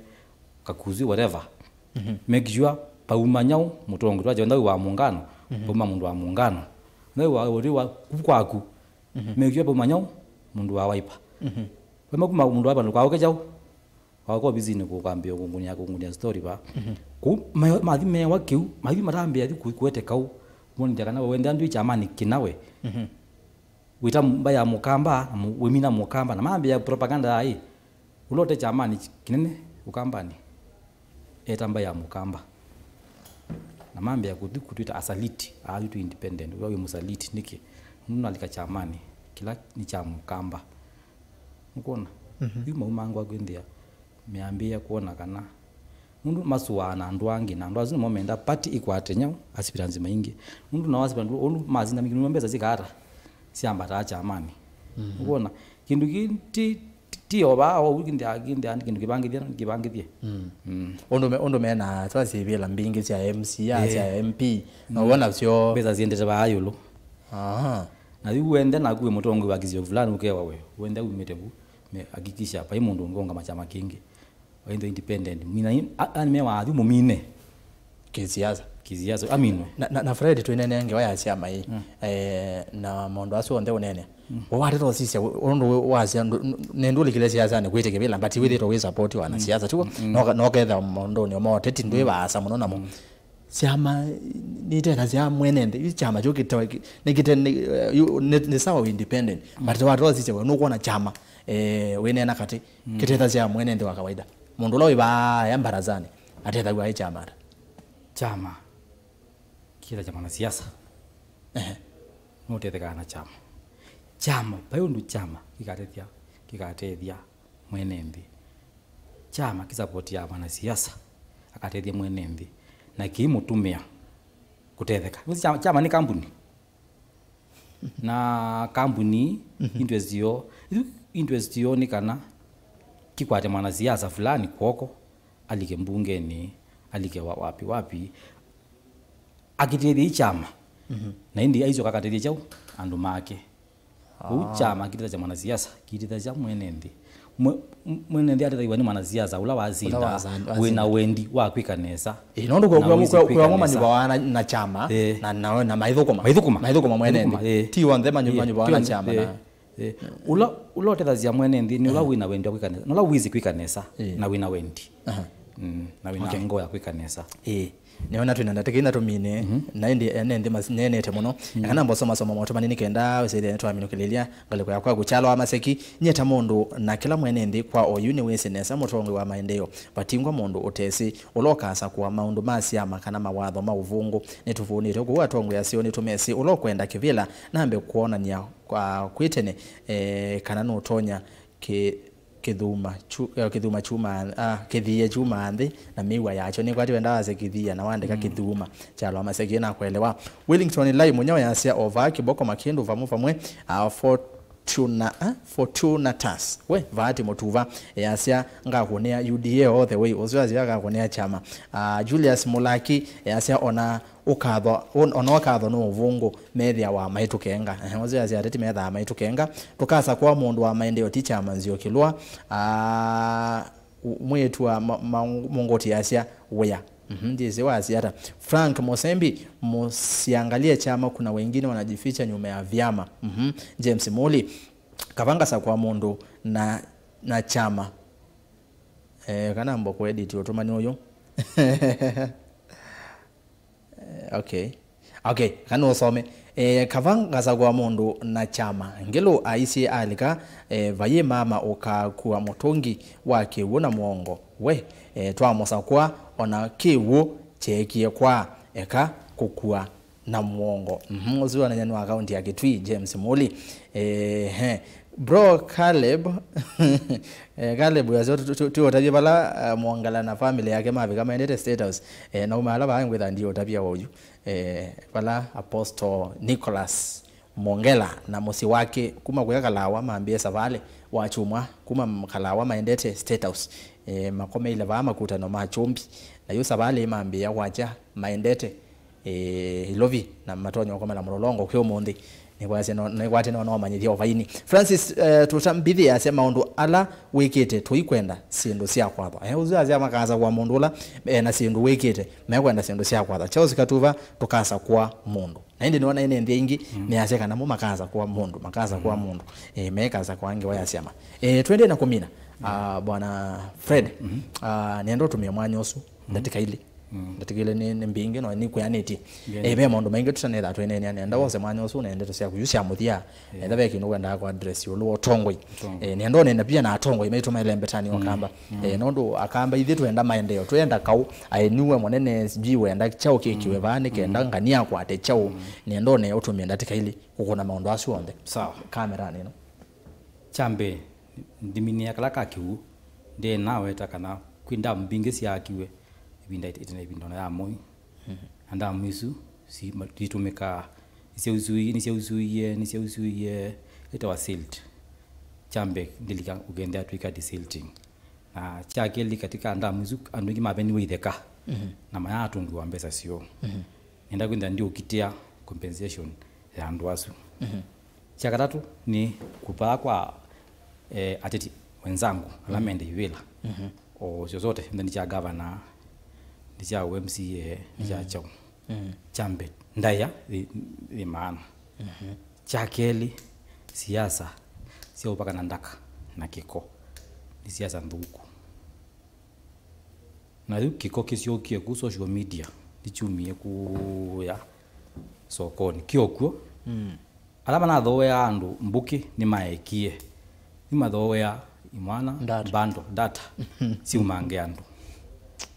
Kakuzi, whatever. Mhm. Make sure pauma nyaũ mũtongoi, twakya nthau wa mũngano, mhm, pauma mũndũ wa mũngano. Nthau wa ũtĩ wa ku kwaku. Mhm. Make sure pauma nyaũ mũndũ wa Wiper. Mhm. Pauma kuma mũndũ wa Wiper ndũkaũke kyaũ. Waũka ovisinĩ kũkambĩĩa kũngũnĩa, kũngũnĩa story va. Mhm. Kũu, ma-, mathi mewa kĩu, mathi matambĩa thi kũ-, kũete kau. Monithya kana wende andũ ĩ kyamani kĩna we. Mhm. Wĩta mba ya Mũkamba, na mũ-, wĩmina Mũkamba, na mambĩa propaganda ya ĩ, ũla ũte kyamani kĩnene Ũkambanĩ, eta mba ya Mũkamba. Na mambĩa kũthi kũtwĩta asaliti, aa yu twĩ independent, ũla wĩ mũsaliti, nĩkĩ? Nũndũ nalika kyamani, kĩla nĩ kya Mũkamba. Nũkwona? Mhm. Yu maumangwa kwĩnthĩa, meambĩĩa kwona kana nũndũ masũaa na andũ angĩ, na andũ asu nĩmo menda party ĩkwate nyaũ, aspirants maingĩ. Nũndũ nao aspirants, ũndũ masinda mingĩ, nũndũ mbesa syĩkaa ata? Syambataa kyamani. Mhm. Nũkwona? Kĩndũ kĩ ti, ti, ti o vaa, o ũu kĩnthĩa, kĩnthĩa, kĩndũ kĩvangĩthye, kĩvangĩthye. Mm. Mm. Ũndũ me, ũndũ mena twasivĩla mbingĩ sya M C A, eh, sya M P, na, mm, wona syo mbesa siendete vaa ĩũlũ. Aha. Na yu wende naku wĩ mũtongoi wa kĩsio fulani ũkewa we, wende umĩte vu, me hakikisha vai mũndũ ũngĩ ũngama kyama kĩngĩ. Waithe independent. Mina i-, a-, ani me wathu mũmine. Kisiasa. Kisiasa, aminwe. Na, na, na Fred, twĩnene ngewa ya syama ii. Mm. Eh, na maũndũ asu onthe ũnene. Mm. Wawateta ũsisya, ũndũ wasya, ndu-, n-, nĩndũlikile siasanĩ kwĩtĩkĩvĩla, but wĩthĩtwe wĩ support wa, mm, na siasa, tiguo? Mm, mm. Noka-, noketha maũndũnĩ ma ũteti, ndwĩ, mm, vaasa mũno namo. Mm. Syama nitethasya mwene nthĩ. Yu kyama kyu kĩte-, nĩ kĩte-, nĩ, eh, yu-, nĩ, nĩ sawa wĩ independent. But watosisya we, nũkwona kyama, eh, wĩneena katĩ, kĩtethasya mwene nthĩ wa kawaida. Mũndũ ũla wĩ vaa ya mbarazani, atethaw'a aĩ kyama ata? Kyama kĩtethasya mwanasiasa. Ehe. Nũtethekaa na kyama. Kyama, vai ũndũ kyama kĩkatethya, kĩkatethya mwene nthĩ. Kyama kĩsapotiaa mwanasiasa, akatethya mwene nthĩ, na kĩimũtũmĩa kũtetheka. Kyama, kyama nĩ kambuni. Na kambuni, interest yoo, interest yoo nĩ kana kĩkwate mwanasiasa fulani kw'oko, alike mbungenĩ, alike wa-, wapi, wapi, akĩtethya ĩ kyama. Na ĩndĩ aisyoka akatethya kyaũ? Andũ make. Ũu kyama kĩtethasya mwanasiasa, kĩtethasya mwene nthĩ. Mwe-, m-, mwene nthĩ atethaiwa nĩ mwanasiasa ũla wasinda, wĩna wendi wa kwĩka nesa. Ĩĩ, nũndũ kwĩamo manyuvawa na, na kyama, na, na, na maithũkũma. Maithũkũma. Maithũkũma mwene nthĩ. Ti onthe manyuvawa na kyama. Ĩĩ. Ũla, ũla ũtethasya mwene nthĩ nĩ ũla wĩna wendi wa kwĩka nesa, na ũla wĩsĩ kwĩka nesa, na wĩna wendi. Mm, na wĩna ngoo ya kwĩka nesa. Ĩĩ. Nĩona twĩna ndatĩka ina tũmine, na ĩndĩ ene nthĩ mas-, neenete mũno. Eka namba ũsomasoma maũtũ manini kenda wĩsĩthĩa nĩtwaminũkĩlĩlya ngalĩko ya kwaku. Kyalo wa Maseki, nyie ta mũndũ na kĩla mwene nthĩ kwa oyu nĩwĩsĩ nesa mũtongoi wa maendeeo. Vatingwa mũndũ ũtesĩ, ũla ũkasakũa maũndũ ma syama kana mawatho ma ũvũngũ. Nĩtũvũnĩte kũu atongoi aseo nĩtũmesĩ, ũla ũkwenda kĩvĩla nambe kwonany'a kwa kwĩ tene, eh, kana nũtonya kĩ-, kĩthuma kyu-, eh, kĩthuma kyumaa, ah, kĩthie kyumaa nthĩ na mĩw'a yakyo. Nĩkwati wendaa wase kĩthia na wandĩka kĩthuma. Kyalo wa Maseki na kũelewa. Wellington Lai Mũnyao yasya, o vaa kĩboko makĩndũ vamwe vamwe, ah, Fortuna, ah, Fortunatus. We, vaa ti mũtuva. Yasya, ngakũnĩa U D A all the way. Ũsu asya ngakũnĩa kyama. Ah, Julius Mulaki yasya, ona ũkatho, on-, ona ũkatho nĩ ũvũngũ, methĩawa maitũkenga. Ehe, ũsu yasya ateti methaa maitũkenga. Tũkasakũa mũndũ wa maendeeo ti kyama nzio kĩlũa. Ah, u-, mwĩĩtu wa ma-, ma-, Mũngũti asya wĩa. Mhm, ndyĩsĩ wasya ata. Frank Mũsembi, msiangalie chama, kuna wengine wanajificha nyuma ya vyama. Mhm, James Muli, kavangasa kwa mũndũ na, na chama. Eh, kana mbo kuedit ũtũmani ũyũ. Eh, okay. Okay, kana ũsome. Eh, kavangasa kwa mũndũ na kyama. Ngĩlũ aisye alika, eh, vayĩ mama ũkakua mũtũngi wa kĩw'ũ na mũongo. We, eh, twamũsakũa ona kĩw'ũ kyeekie kwa eka kũkua na mũongo. Mhm, ũsu wananyani wa kaunti ya Kitui, James Muli. Eh, he. Bro Caleb, eh, Caleb yasyo tu-, tu-, tu-, tiũtavye vala, eh, Mwongela na family yake mavika maendete State House. Eh, nauma ala vaa ngwĩtha ndiũtavya oyu. Eh, vala Apostle Nicholas Mwongela na mũsyĩ wake kuma kũya Kalawa mambĩe savalĩ wa kyumwa kuma m-, Kalawa maendete State House. Eh, makomeile vaa makutano ma kyũmbi. Na yu savalĩ mambĩĩa kwakya maendete, eh, Ilovi na matonya ũkomela Mũlolongo kwĩ ũmũnthĩ. Nĩkwasya no, nĩkwatĩ no, no manyĩthya ũvaini. Francis, eh, Tuta Mbithi asya maũndũ ala wĩkĩte tũikwenda syĩndũ sya kwatha. Eh, ũsu asya makasakũa mũndũ ũla, eh, na syĩndũ wĩkĩte, mekwenda syĩndũ sya kwatha. Charles Katuva, tũkasakũa mũndũ. Na ĩndĩ nĩwona ĩnĩ nthĩ ingĩ, nĩasya kana mo makasakũa mũndũ, makasakũa mũndũ. Eh, mekasakũa ngewa ya syama. Eh, twende na kũmina. Ah, Bwana Fred, ah, nĩenda ũtũmĩe mwanya ũsu, ndatĩka ilĩ. Ndatĩka ilĩ nĩ, nĩ mbingĩ, no nĩkwĩanĩtie. Eh, ve maũndũ maingĩ tũtanetha twĩneenea, nĩenda wose mwanya ũsu na ndeto syaku yu sya mũthya. Nenda ve kĩndũ wendaa kũ address ĩũlũ wa ũtongoi. Eh, nĩenda ũneena pia na atongoi maitũ maĩle mbetanĩ wa Kamba. Eh, nũndũ Akamba ithyĩ twenda maendeeo, twenda kaũ, aĩ niwe mũnene, sijui wenda kyaũ kĩkiwe vaa, nĩ kenda ngania akwate kyaũ. Nĩenda ũne ũtũmĩe ndatĩka ilĩ kũkũna maũndũ asu onthe. Sawa. Kameranĩ ĩno. Kya mbee, ndiminĩa kala ka kĩw'ũ, ndĩe naweta kana kwĩ ndamu mbingĩ syaakiwe ĩvinda ĩt-, ĩtene ĩvinda ona ya Moi. Na ndamu isu si-, ma-, itũmĩkaa, nĩsyausũie, nĩsyausũie, nĩsyausũie, ĩtawa silt. Kya mbee, ndĩlika ũkendea twĩka desilting. Na kya kelĩ, katika ndamu isu, andũ aingĩ maveniwe itheka, na mayaatũngĩwa mbesa syoo. Nĩenda kwĩthĩa ndiũkitĩa compensation ya andũ asu. Kya katatũ nĩ kũvaa kwa, eh, ateti wenzangu ala mende ivĩla. O chochote, nĩ kya gavana, nĩ kya M C A, nĩ kya kyaũ. Kya mbee, ndaĩa yĩ, yĩ maana. Kya kelĩ, siasa sya ũvaka na ndaka na kĩko nĩ siasa nthũku. Na yu kĩko kĩsyũkie ku social media, Nĩkyumie kũya sokonĩ kyokw'o. Mm. Ala manathooea andũ mbũkĩ nĩmaekie. Nĩmathooea imwana Data. Bundle, data, syumange andũ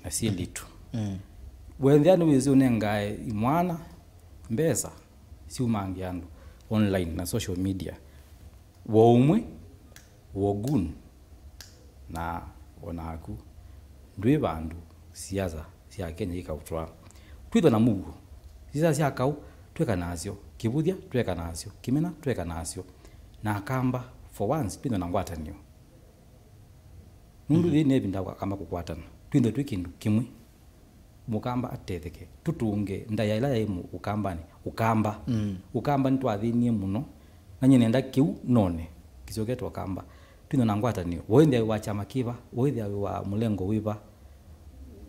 na syĩlĩtu. Mm. Wethĩa nĩwĩsĩ ũnengae imwana mbesa syumange andũ online na social media. Wo ũmwe, wo gun, na onaku ndwĩ vandũ siasa sya Kenya ikaũtwaa. Twĩthwa na mũuo, siasa sya kaũ twĩka nasyo, kĩvũthya twĩka nasyo, kĩmena twĩka nasyo, na Akamba for once twĩthwa na ngwatanĩo. Nũndũ yĩĩ nĩ ĩvinda ya Akamba kũkwatana, twĩthwe twĩ kĩndũ kĩmwe. Mũkamba atetheke, tũtũnge ndaĩa ĩla yaĩ mũ-, Ũkambanĩ, Ũkamba. Mm. Ũkamba nĩtwathĩnie mũno, na nyie nenda kĩu none kĩsyoketwe Ũkamba. Twĩthwe na ngwatanĩo, wĩthĩa wĩ wa kyama kĩva, wĩthĩa wĩ wa mũlengo wĩva,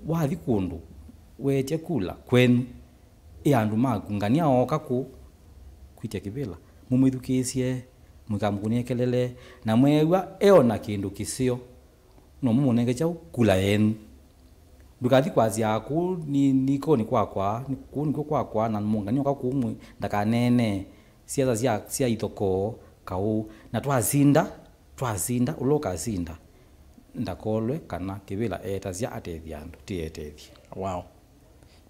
wathi kũndũ weetye kula kwenyu, ĩ andũ maku, ngania ooka kũu kwĩtya kĩvĩla, mũmwĩthukĩĩsye, mũikamũkũnĩe kelele, na mweew'a eona kĩndũ kĩseo, no mũmũnenge kyaũ? Kula yenyu. Ndũkathi kwasya, "Kũu nĩ, nĩ ĩkonĩ kwakwa, nĩ, kũu nĩkw'o kwakwa, na mũngani oka kũu mwĩ, ndakaneene." Siasa sya, sya ithokoo kaũ. Na twasinda, twasinda, ũla ũkasinda ndakolwe kana kĩvĩla eetasya atethye andũ, ti etethye. Wow.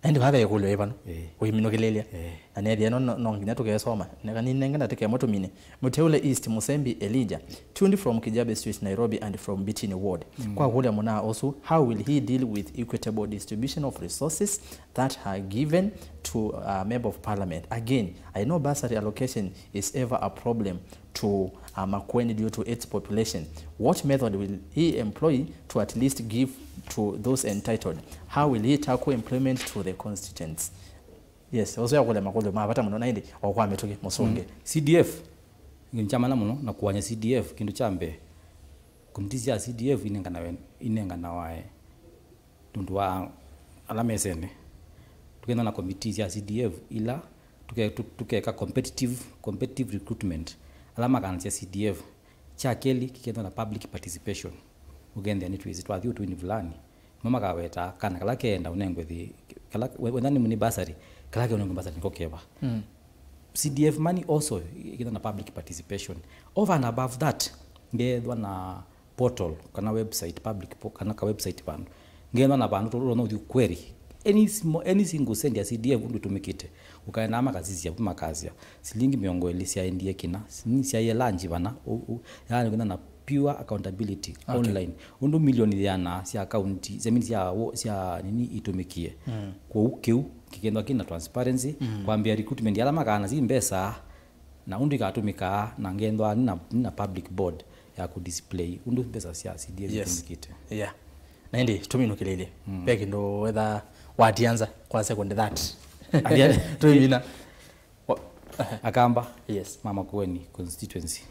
Na ĩndĩ vaa ve ĩkũlyo yĩ vano. Eh. Ũiminũkĩlĩlya. Eh. Na nethĩa ĩno no, no nginya tũkesoma. Neka ninenge ndatĩka ĩmwe tũmine. Mũteule East, Musembi Elijah. Tuned from Kijabe Street, Nairobi, and from Bitini Ward. Mm. Kwa kũlya mũnaa ũsu, how will he deal with equitable distribution of resources that are given to a member of parliament? Again, I know bursary allocation is ever a problem to uh, Makueni due to its population. What method will he employ to at least give to those entitled? How will he tackle employment to the constituents? Yes, ũsu yakũlya makũlyo ma vata mũno na ĩndĩ o kwa mĩtũkĩ mũsũngĩ. Mm. C D F, nĩ kyamana mũno na kũany'a C D F, kĩndũ kya mbee. Komiti sya C D F inenganawe, inenganawae nũndũ wa ala mesene. Tũkenda na komiti sya C D F ila tũke-, tũ-, tũkeka competitive, competitive recruitment. Ala makanasya C D F. Kya kelĩ, kĩkethwa na public participation. Ũkethĩa nĩtwĩsĩ twathi ũtũinĩ vulani, nĩmo makawetaa kana kala keenda ũnengwe thĩ, kala we-, wenda nĩ, nĩ bursary, kala keũnengwe bursary nĩko keva. Mm. C D F money also ĩkethwa na public participation. Over and above that, ngethwa na portal kana website, public po-, kana ka website vandũ. Ngethwa na vandũ tũtonya ũthi query any simo-, any single cent ya C D F ũndũ ĩtũmĩkĩte. Ũkaendaa makasisya vu makasya silingi mĩongo ĩlĩ syaendie kĩna, nini syaie lunch vana, ũ-, ũ-, yaani kwĩna na pure accountability. Okay. Online. Ũndũ milioni ĩana sya county, I mean, sya wo-, sya nini itũmĩkie. Mm. Kwoou kĩu kĩkethwa kĩna transparency, mm, kwambĩa recruitment ala makana si mbesa, na ũndũ ikatũmĩkaa, na ngethwa nĩ na, nĩ na public board ya kũ display ũndũ mbesa sya C D F, yes, itũmĩkĩte. Yeah. Na ĩndĩ tũminũkĩlĩlye. Mm. Ve kĩndũ wetha watianza kwa second that. Atia? Tũimina. Wa- Akamba. Yes. Ma Makueni constituency.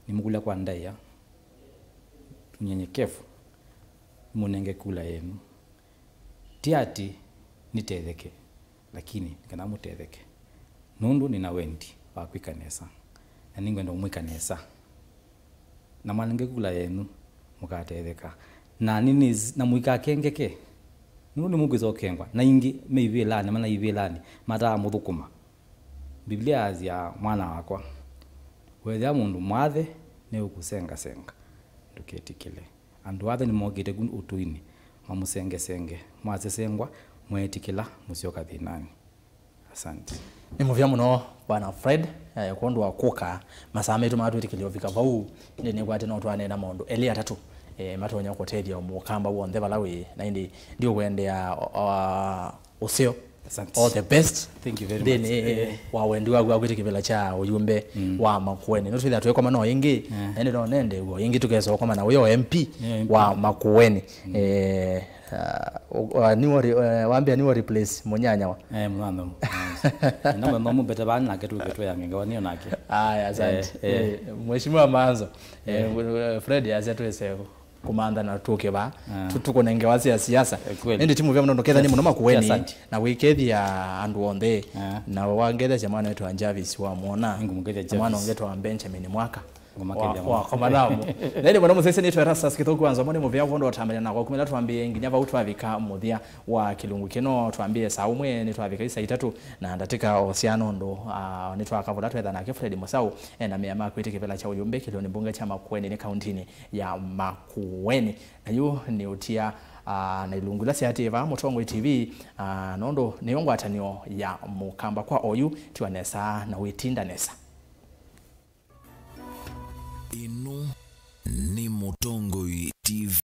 Nĩmũkũlya kwa ndaĩa. Unyenyekevu. Mũnenge kula yenu. Ti ati nĩtetheke, lakini nĩ kana mũtetheke. Nũndũ nĩ na wendi wa kwĩka nesa. Na nĩngwenda ũmwĩka nesa. Na mwanenge kula yenyu, mũkatetheka. Na nĩnĩs-, na mũikakengeke. Nũndũ nĩmũkwĩsa ũkengwa. Na ingĩ, me ivĩlanĩ, mana ivĩlanĩ, mataa mũthũkũma. Biblia yasya, "Mwana wakwa, wethĩa mũndũ mwathe nĩũkũsengasenga, ndũketĩkĩle." Andũ athe nĩmokĩte ku ũtũinĩ, mamũsengesenge. Mwasesengwa, mweetĩkĩla, mũsyoka thĩnanĩ. Asante. Nĩ mũvea mũno, Bwana Fred, eh, kwondũ wa kũka. Masaa maitũ matwĩtĩkĩlya ũvika vau, ĩndĩ nĩkwate no twanena maũndũ elĩ atatũ, eh, matonya kũtethya mũkamba w'onthe vala wĩ, na ĩndĩ ndiũkwendea, o-, o-, ũseo. Asante. All the best. Thank you very much. Nthĩnĩ, eh, wa wendi waku wa kwĩtĩkĩvĩla kya ũyumbe, mm, wa Makueni. Nũtwĩthĩa twĩkomana o ĩngĩ, eh, na ĩndĩ no nende w'o ĩngĩ tũkesa ũkomana wĩ o M P, yeah, M P wa Makueni. Mm. Eh, uh, uh, niwe re-, uh, wambĩa niwe replace mũnyanyawa. Eh, mũnyanyawa. Namba mwa mũmbete vani nake tũkĩtwea ngengewa nĩyo nake. Aya, asante. Eh, eh. Eh, Mheshimiwa Manzo, eh, eh, Fred asya twese kũmantha na tũkĩva. Ah. Tu-, tũkũnengewa sya siasa. Eh, kweli. Ĩndĩ ti mũvea mũno ndũkethanie mũno Makueni. Asante. Na wĩkethia andũ onthe. Ah. Na wangethesya mwana wetu wa Jarvis wa Mwona. Nĩngũmũkethia na mwana Jarvis. Ũngĩ wa Benjamin Mwaka. Ngoma wa, kĩthya wa mũno. Kwa mathamu. Na ĩndĩ mũno mũsyaĩĩsya nĩtwe Erastus Kĩthũku wa Nzomo nĩ mũvea kwondũ ũtambania na kwa kumĩla twambĩĩe nginya vau twavika mũthya wa kĩlungu kĩno. Twambĩĩe saa ũmwe, nĩtwavika saa itatũ na ndatĩka o sya nũndũ, ah, nĩtwakavũla twetha nake Fred Mũsaũ ena mea ma kwĩtĩ kĩvĩla kya ũyũmbĩ kĩlĩonĩ mbunge kya Makueni nĩ kauntinĩ ya Makueni. Na yu nĩ ũtia, ah, na ilungu ila syaatĩĩe vaa Mũtongoi T V, ah, nũndũ nĩyo ngwatanĩo ya Mũkamba kwa oyu, tiwa nesa na wĩtinda nesa. Ĩno nĩ Mũtongoi T V.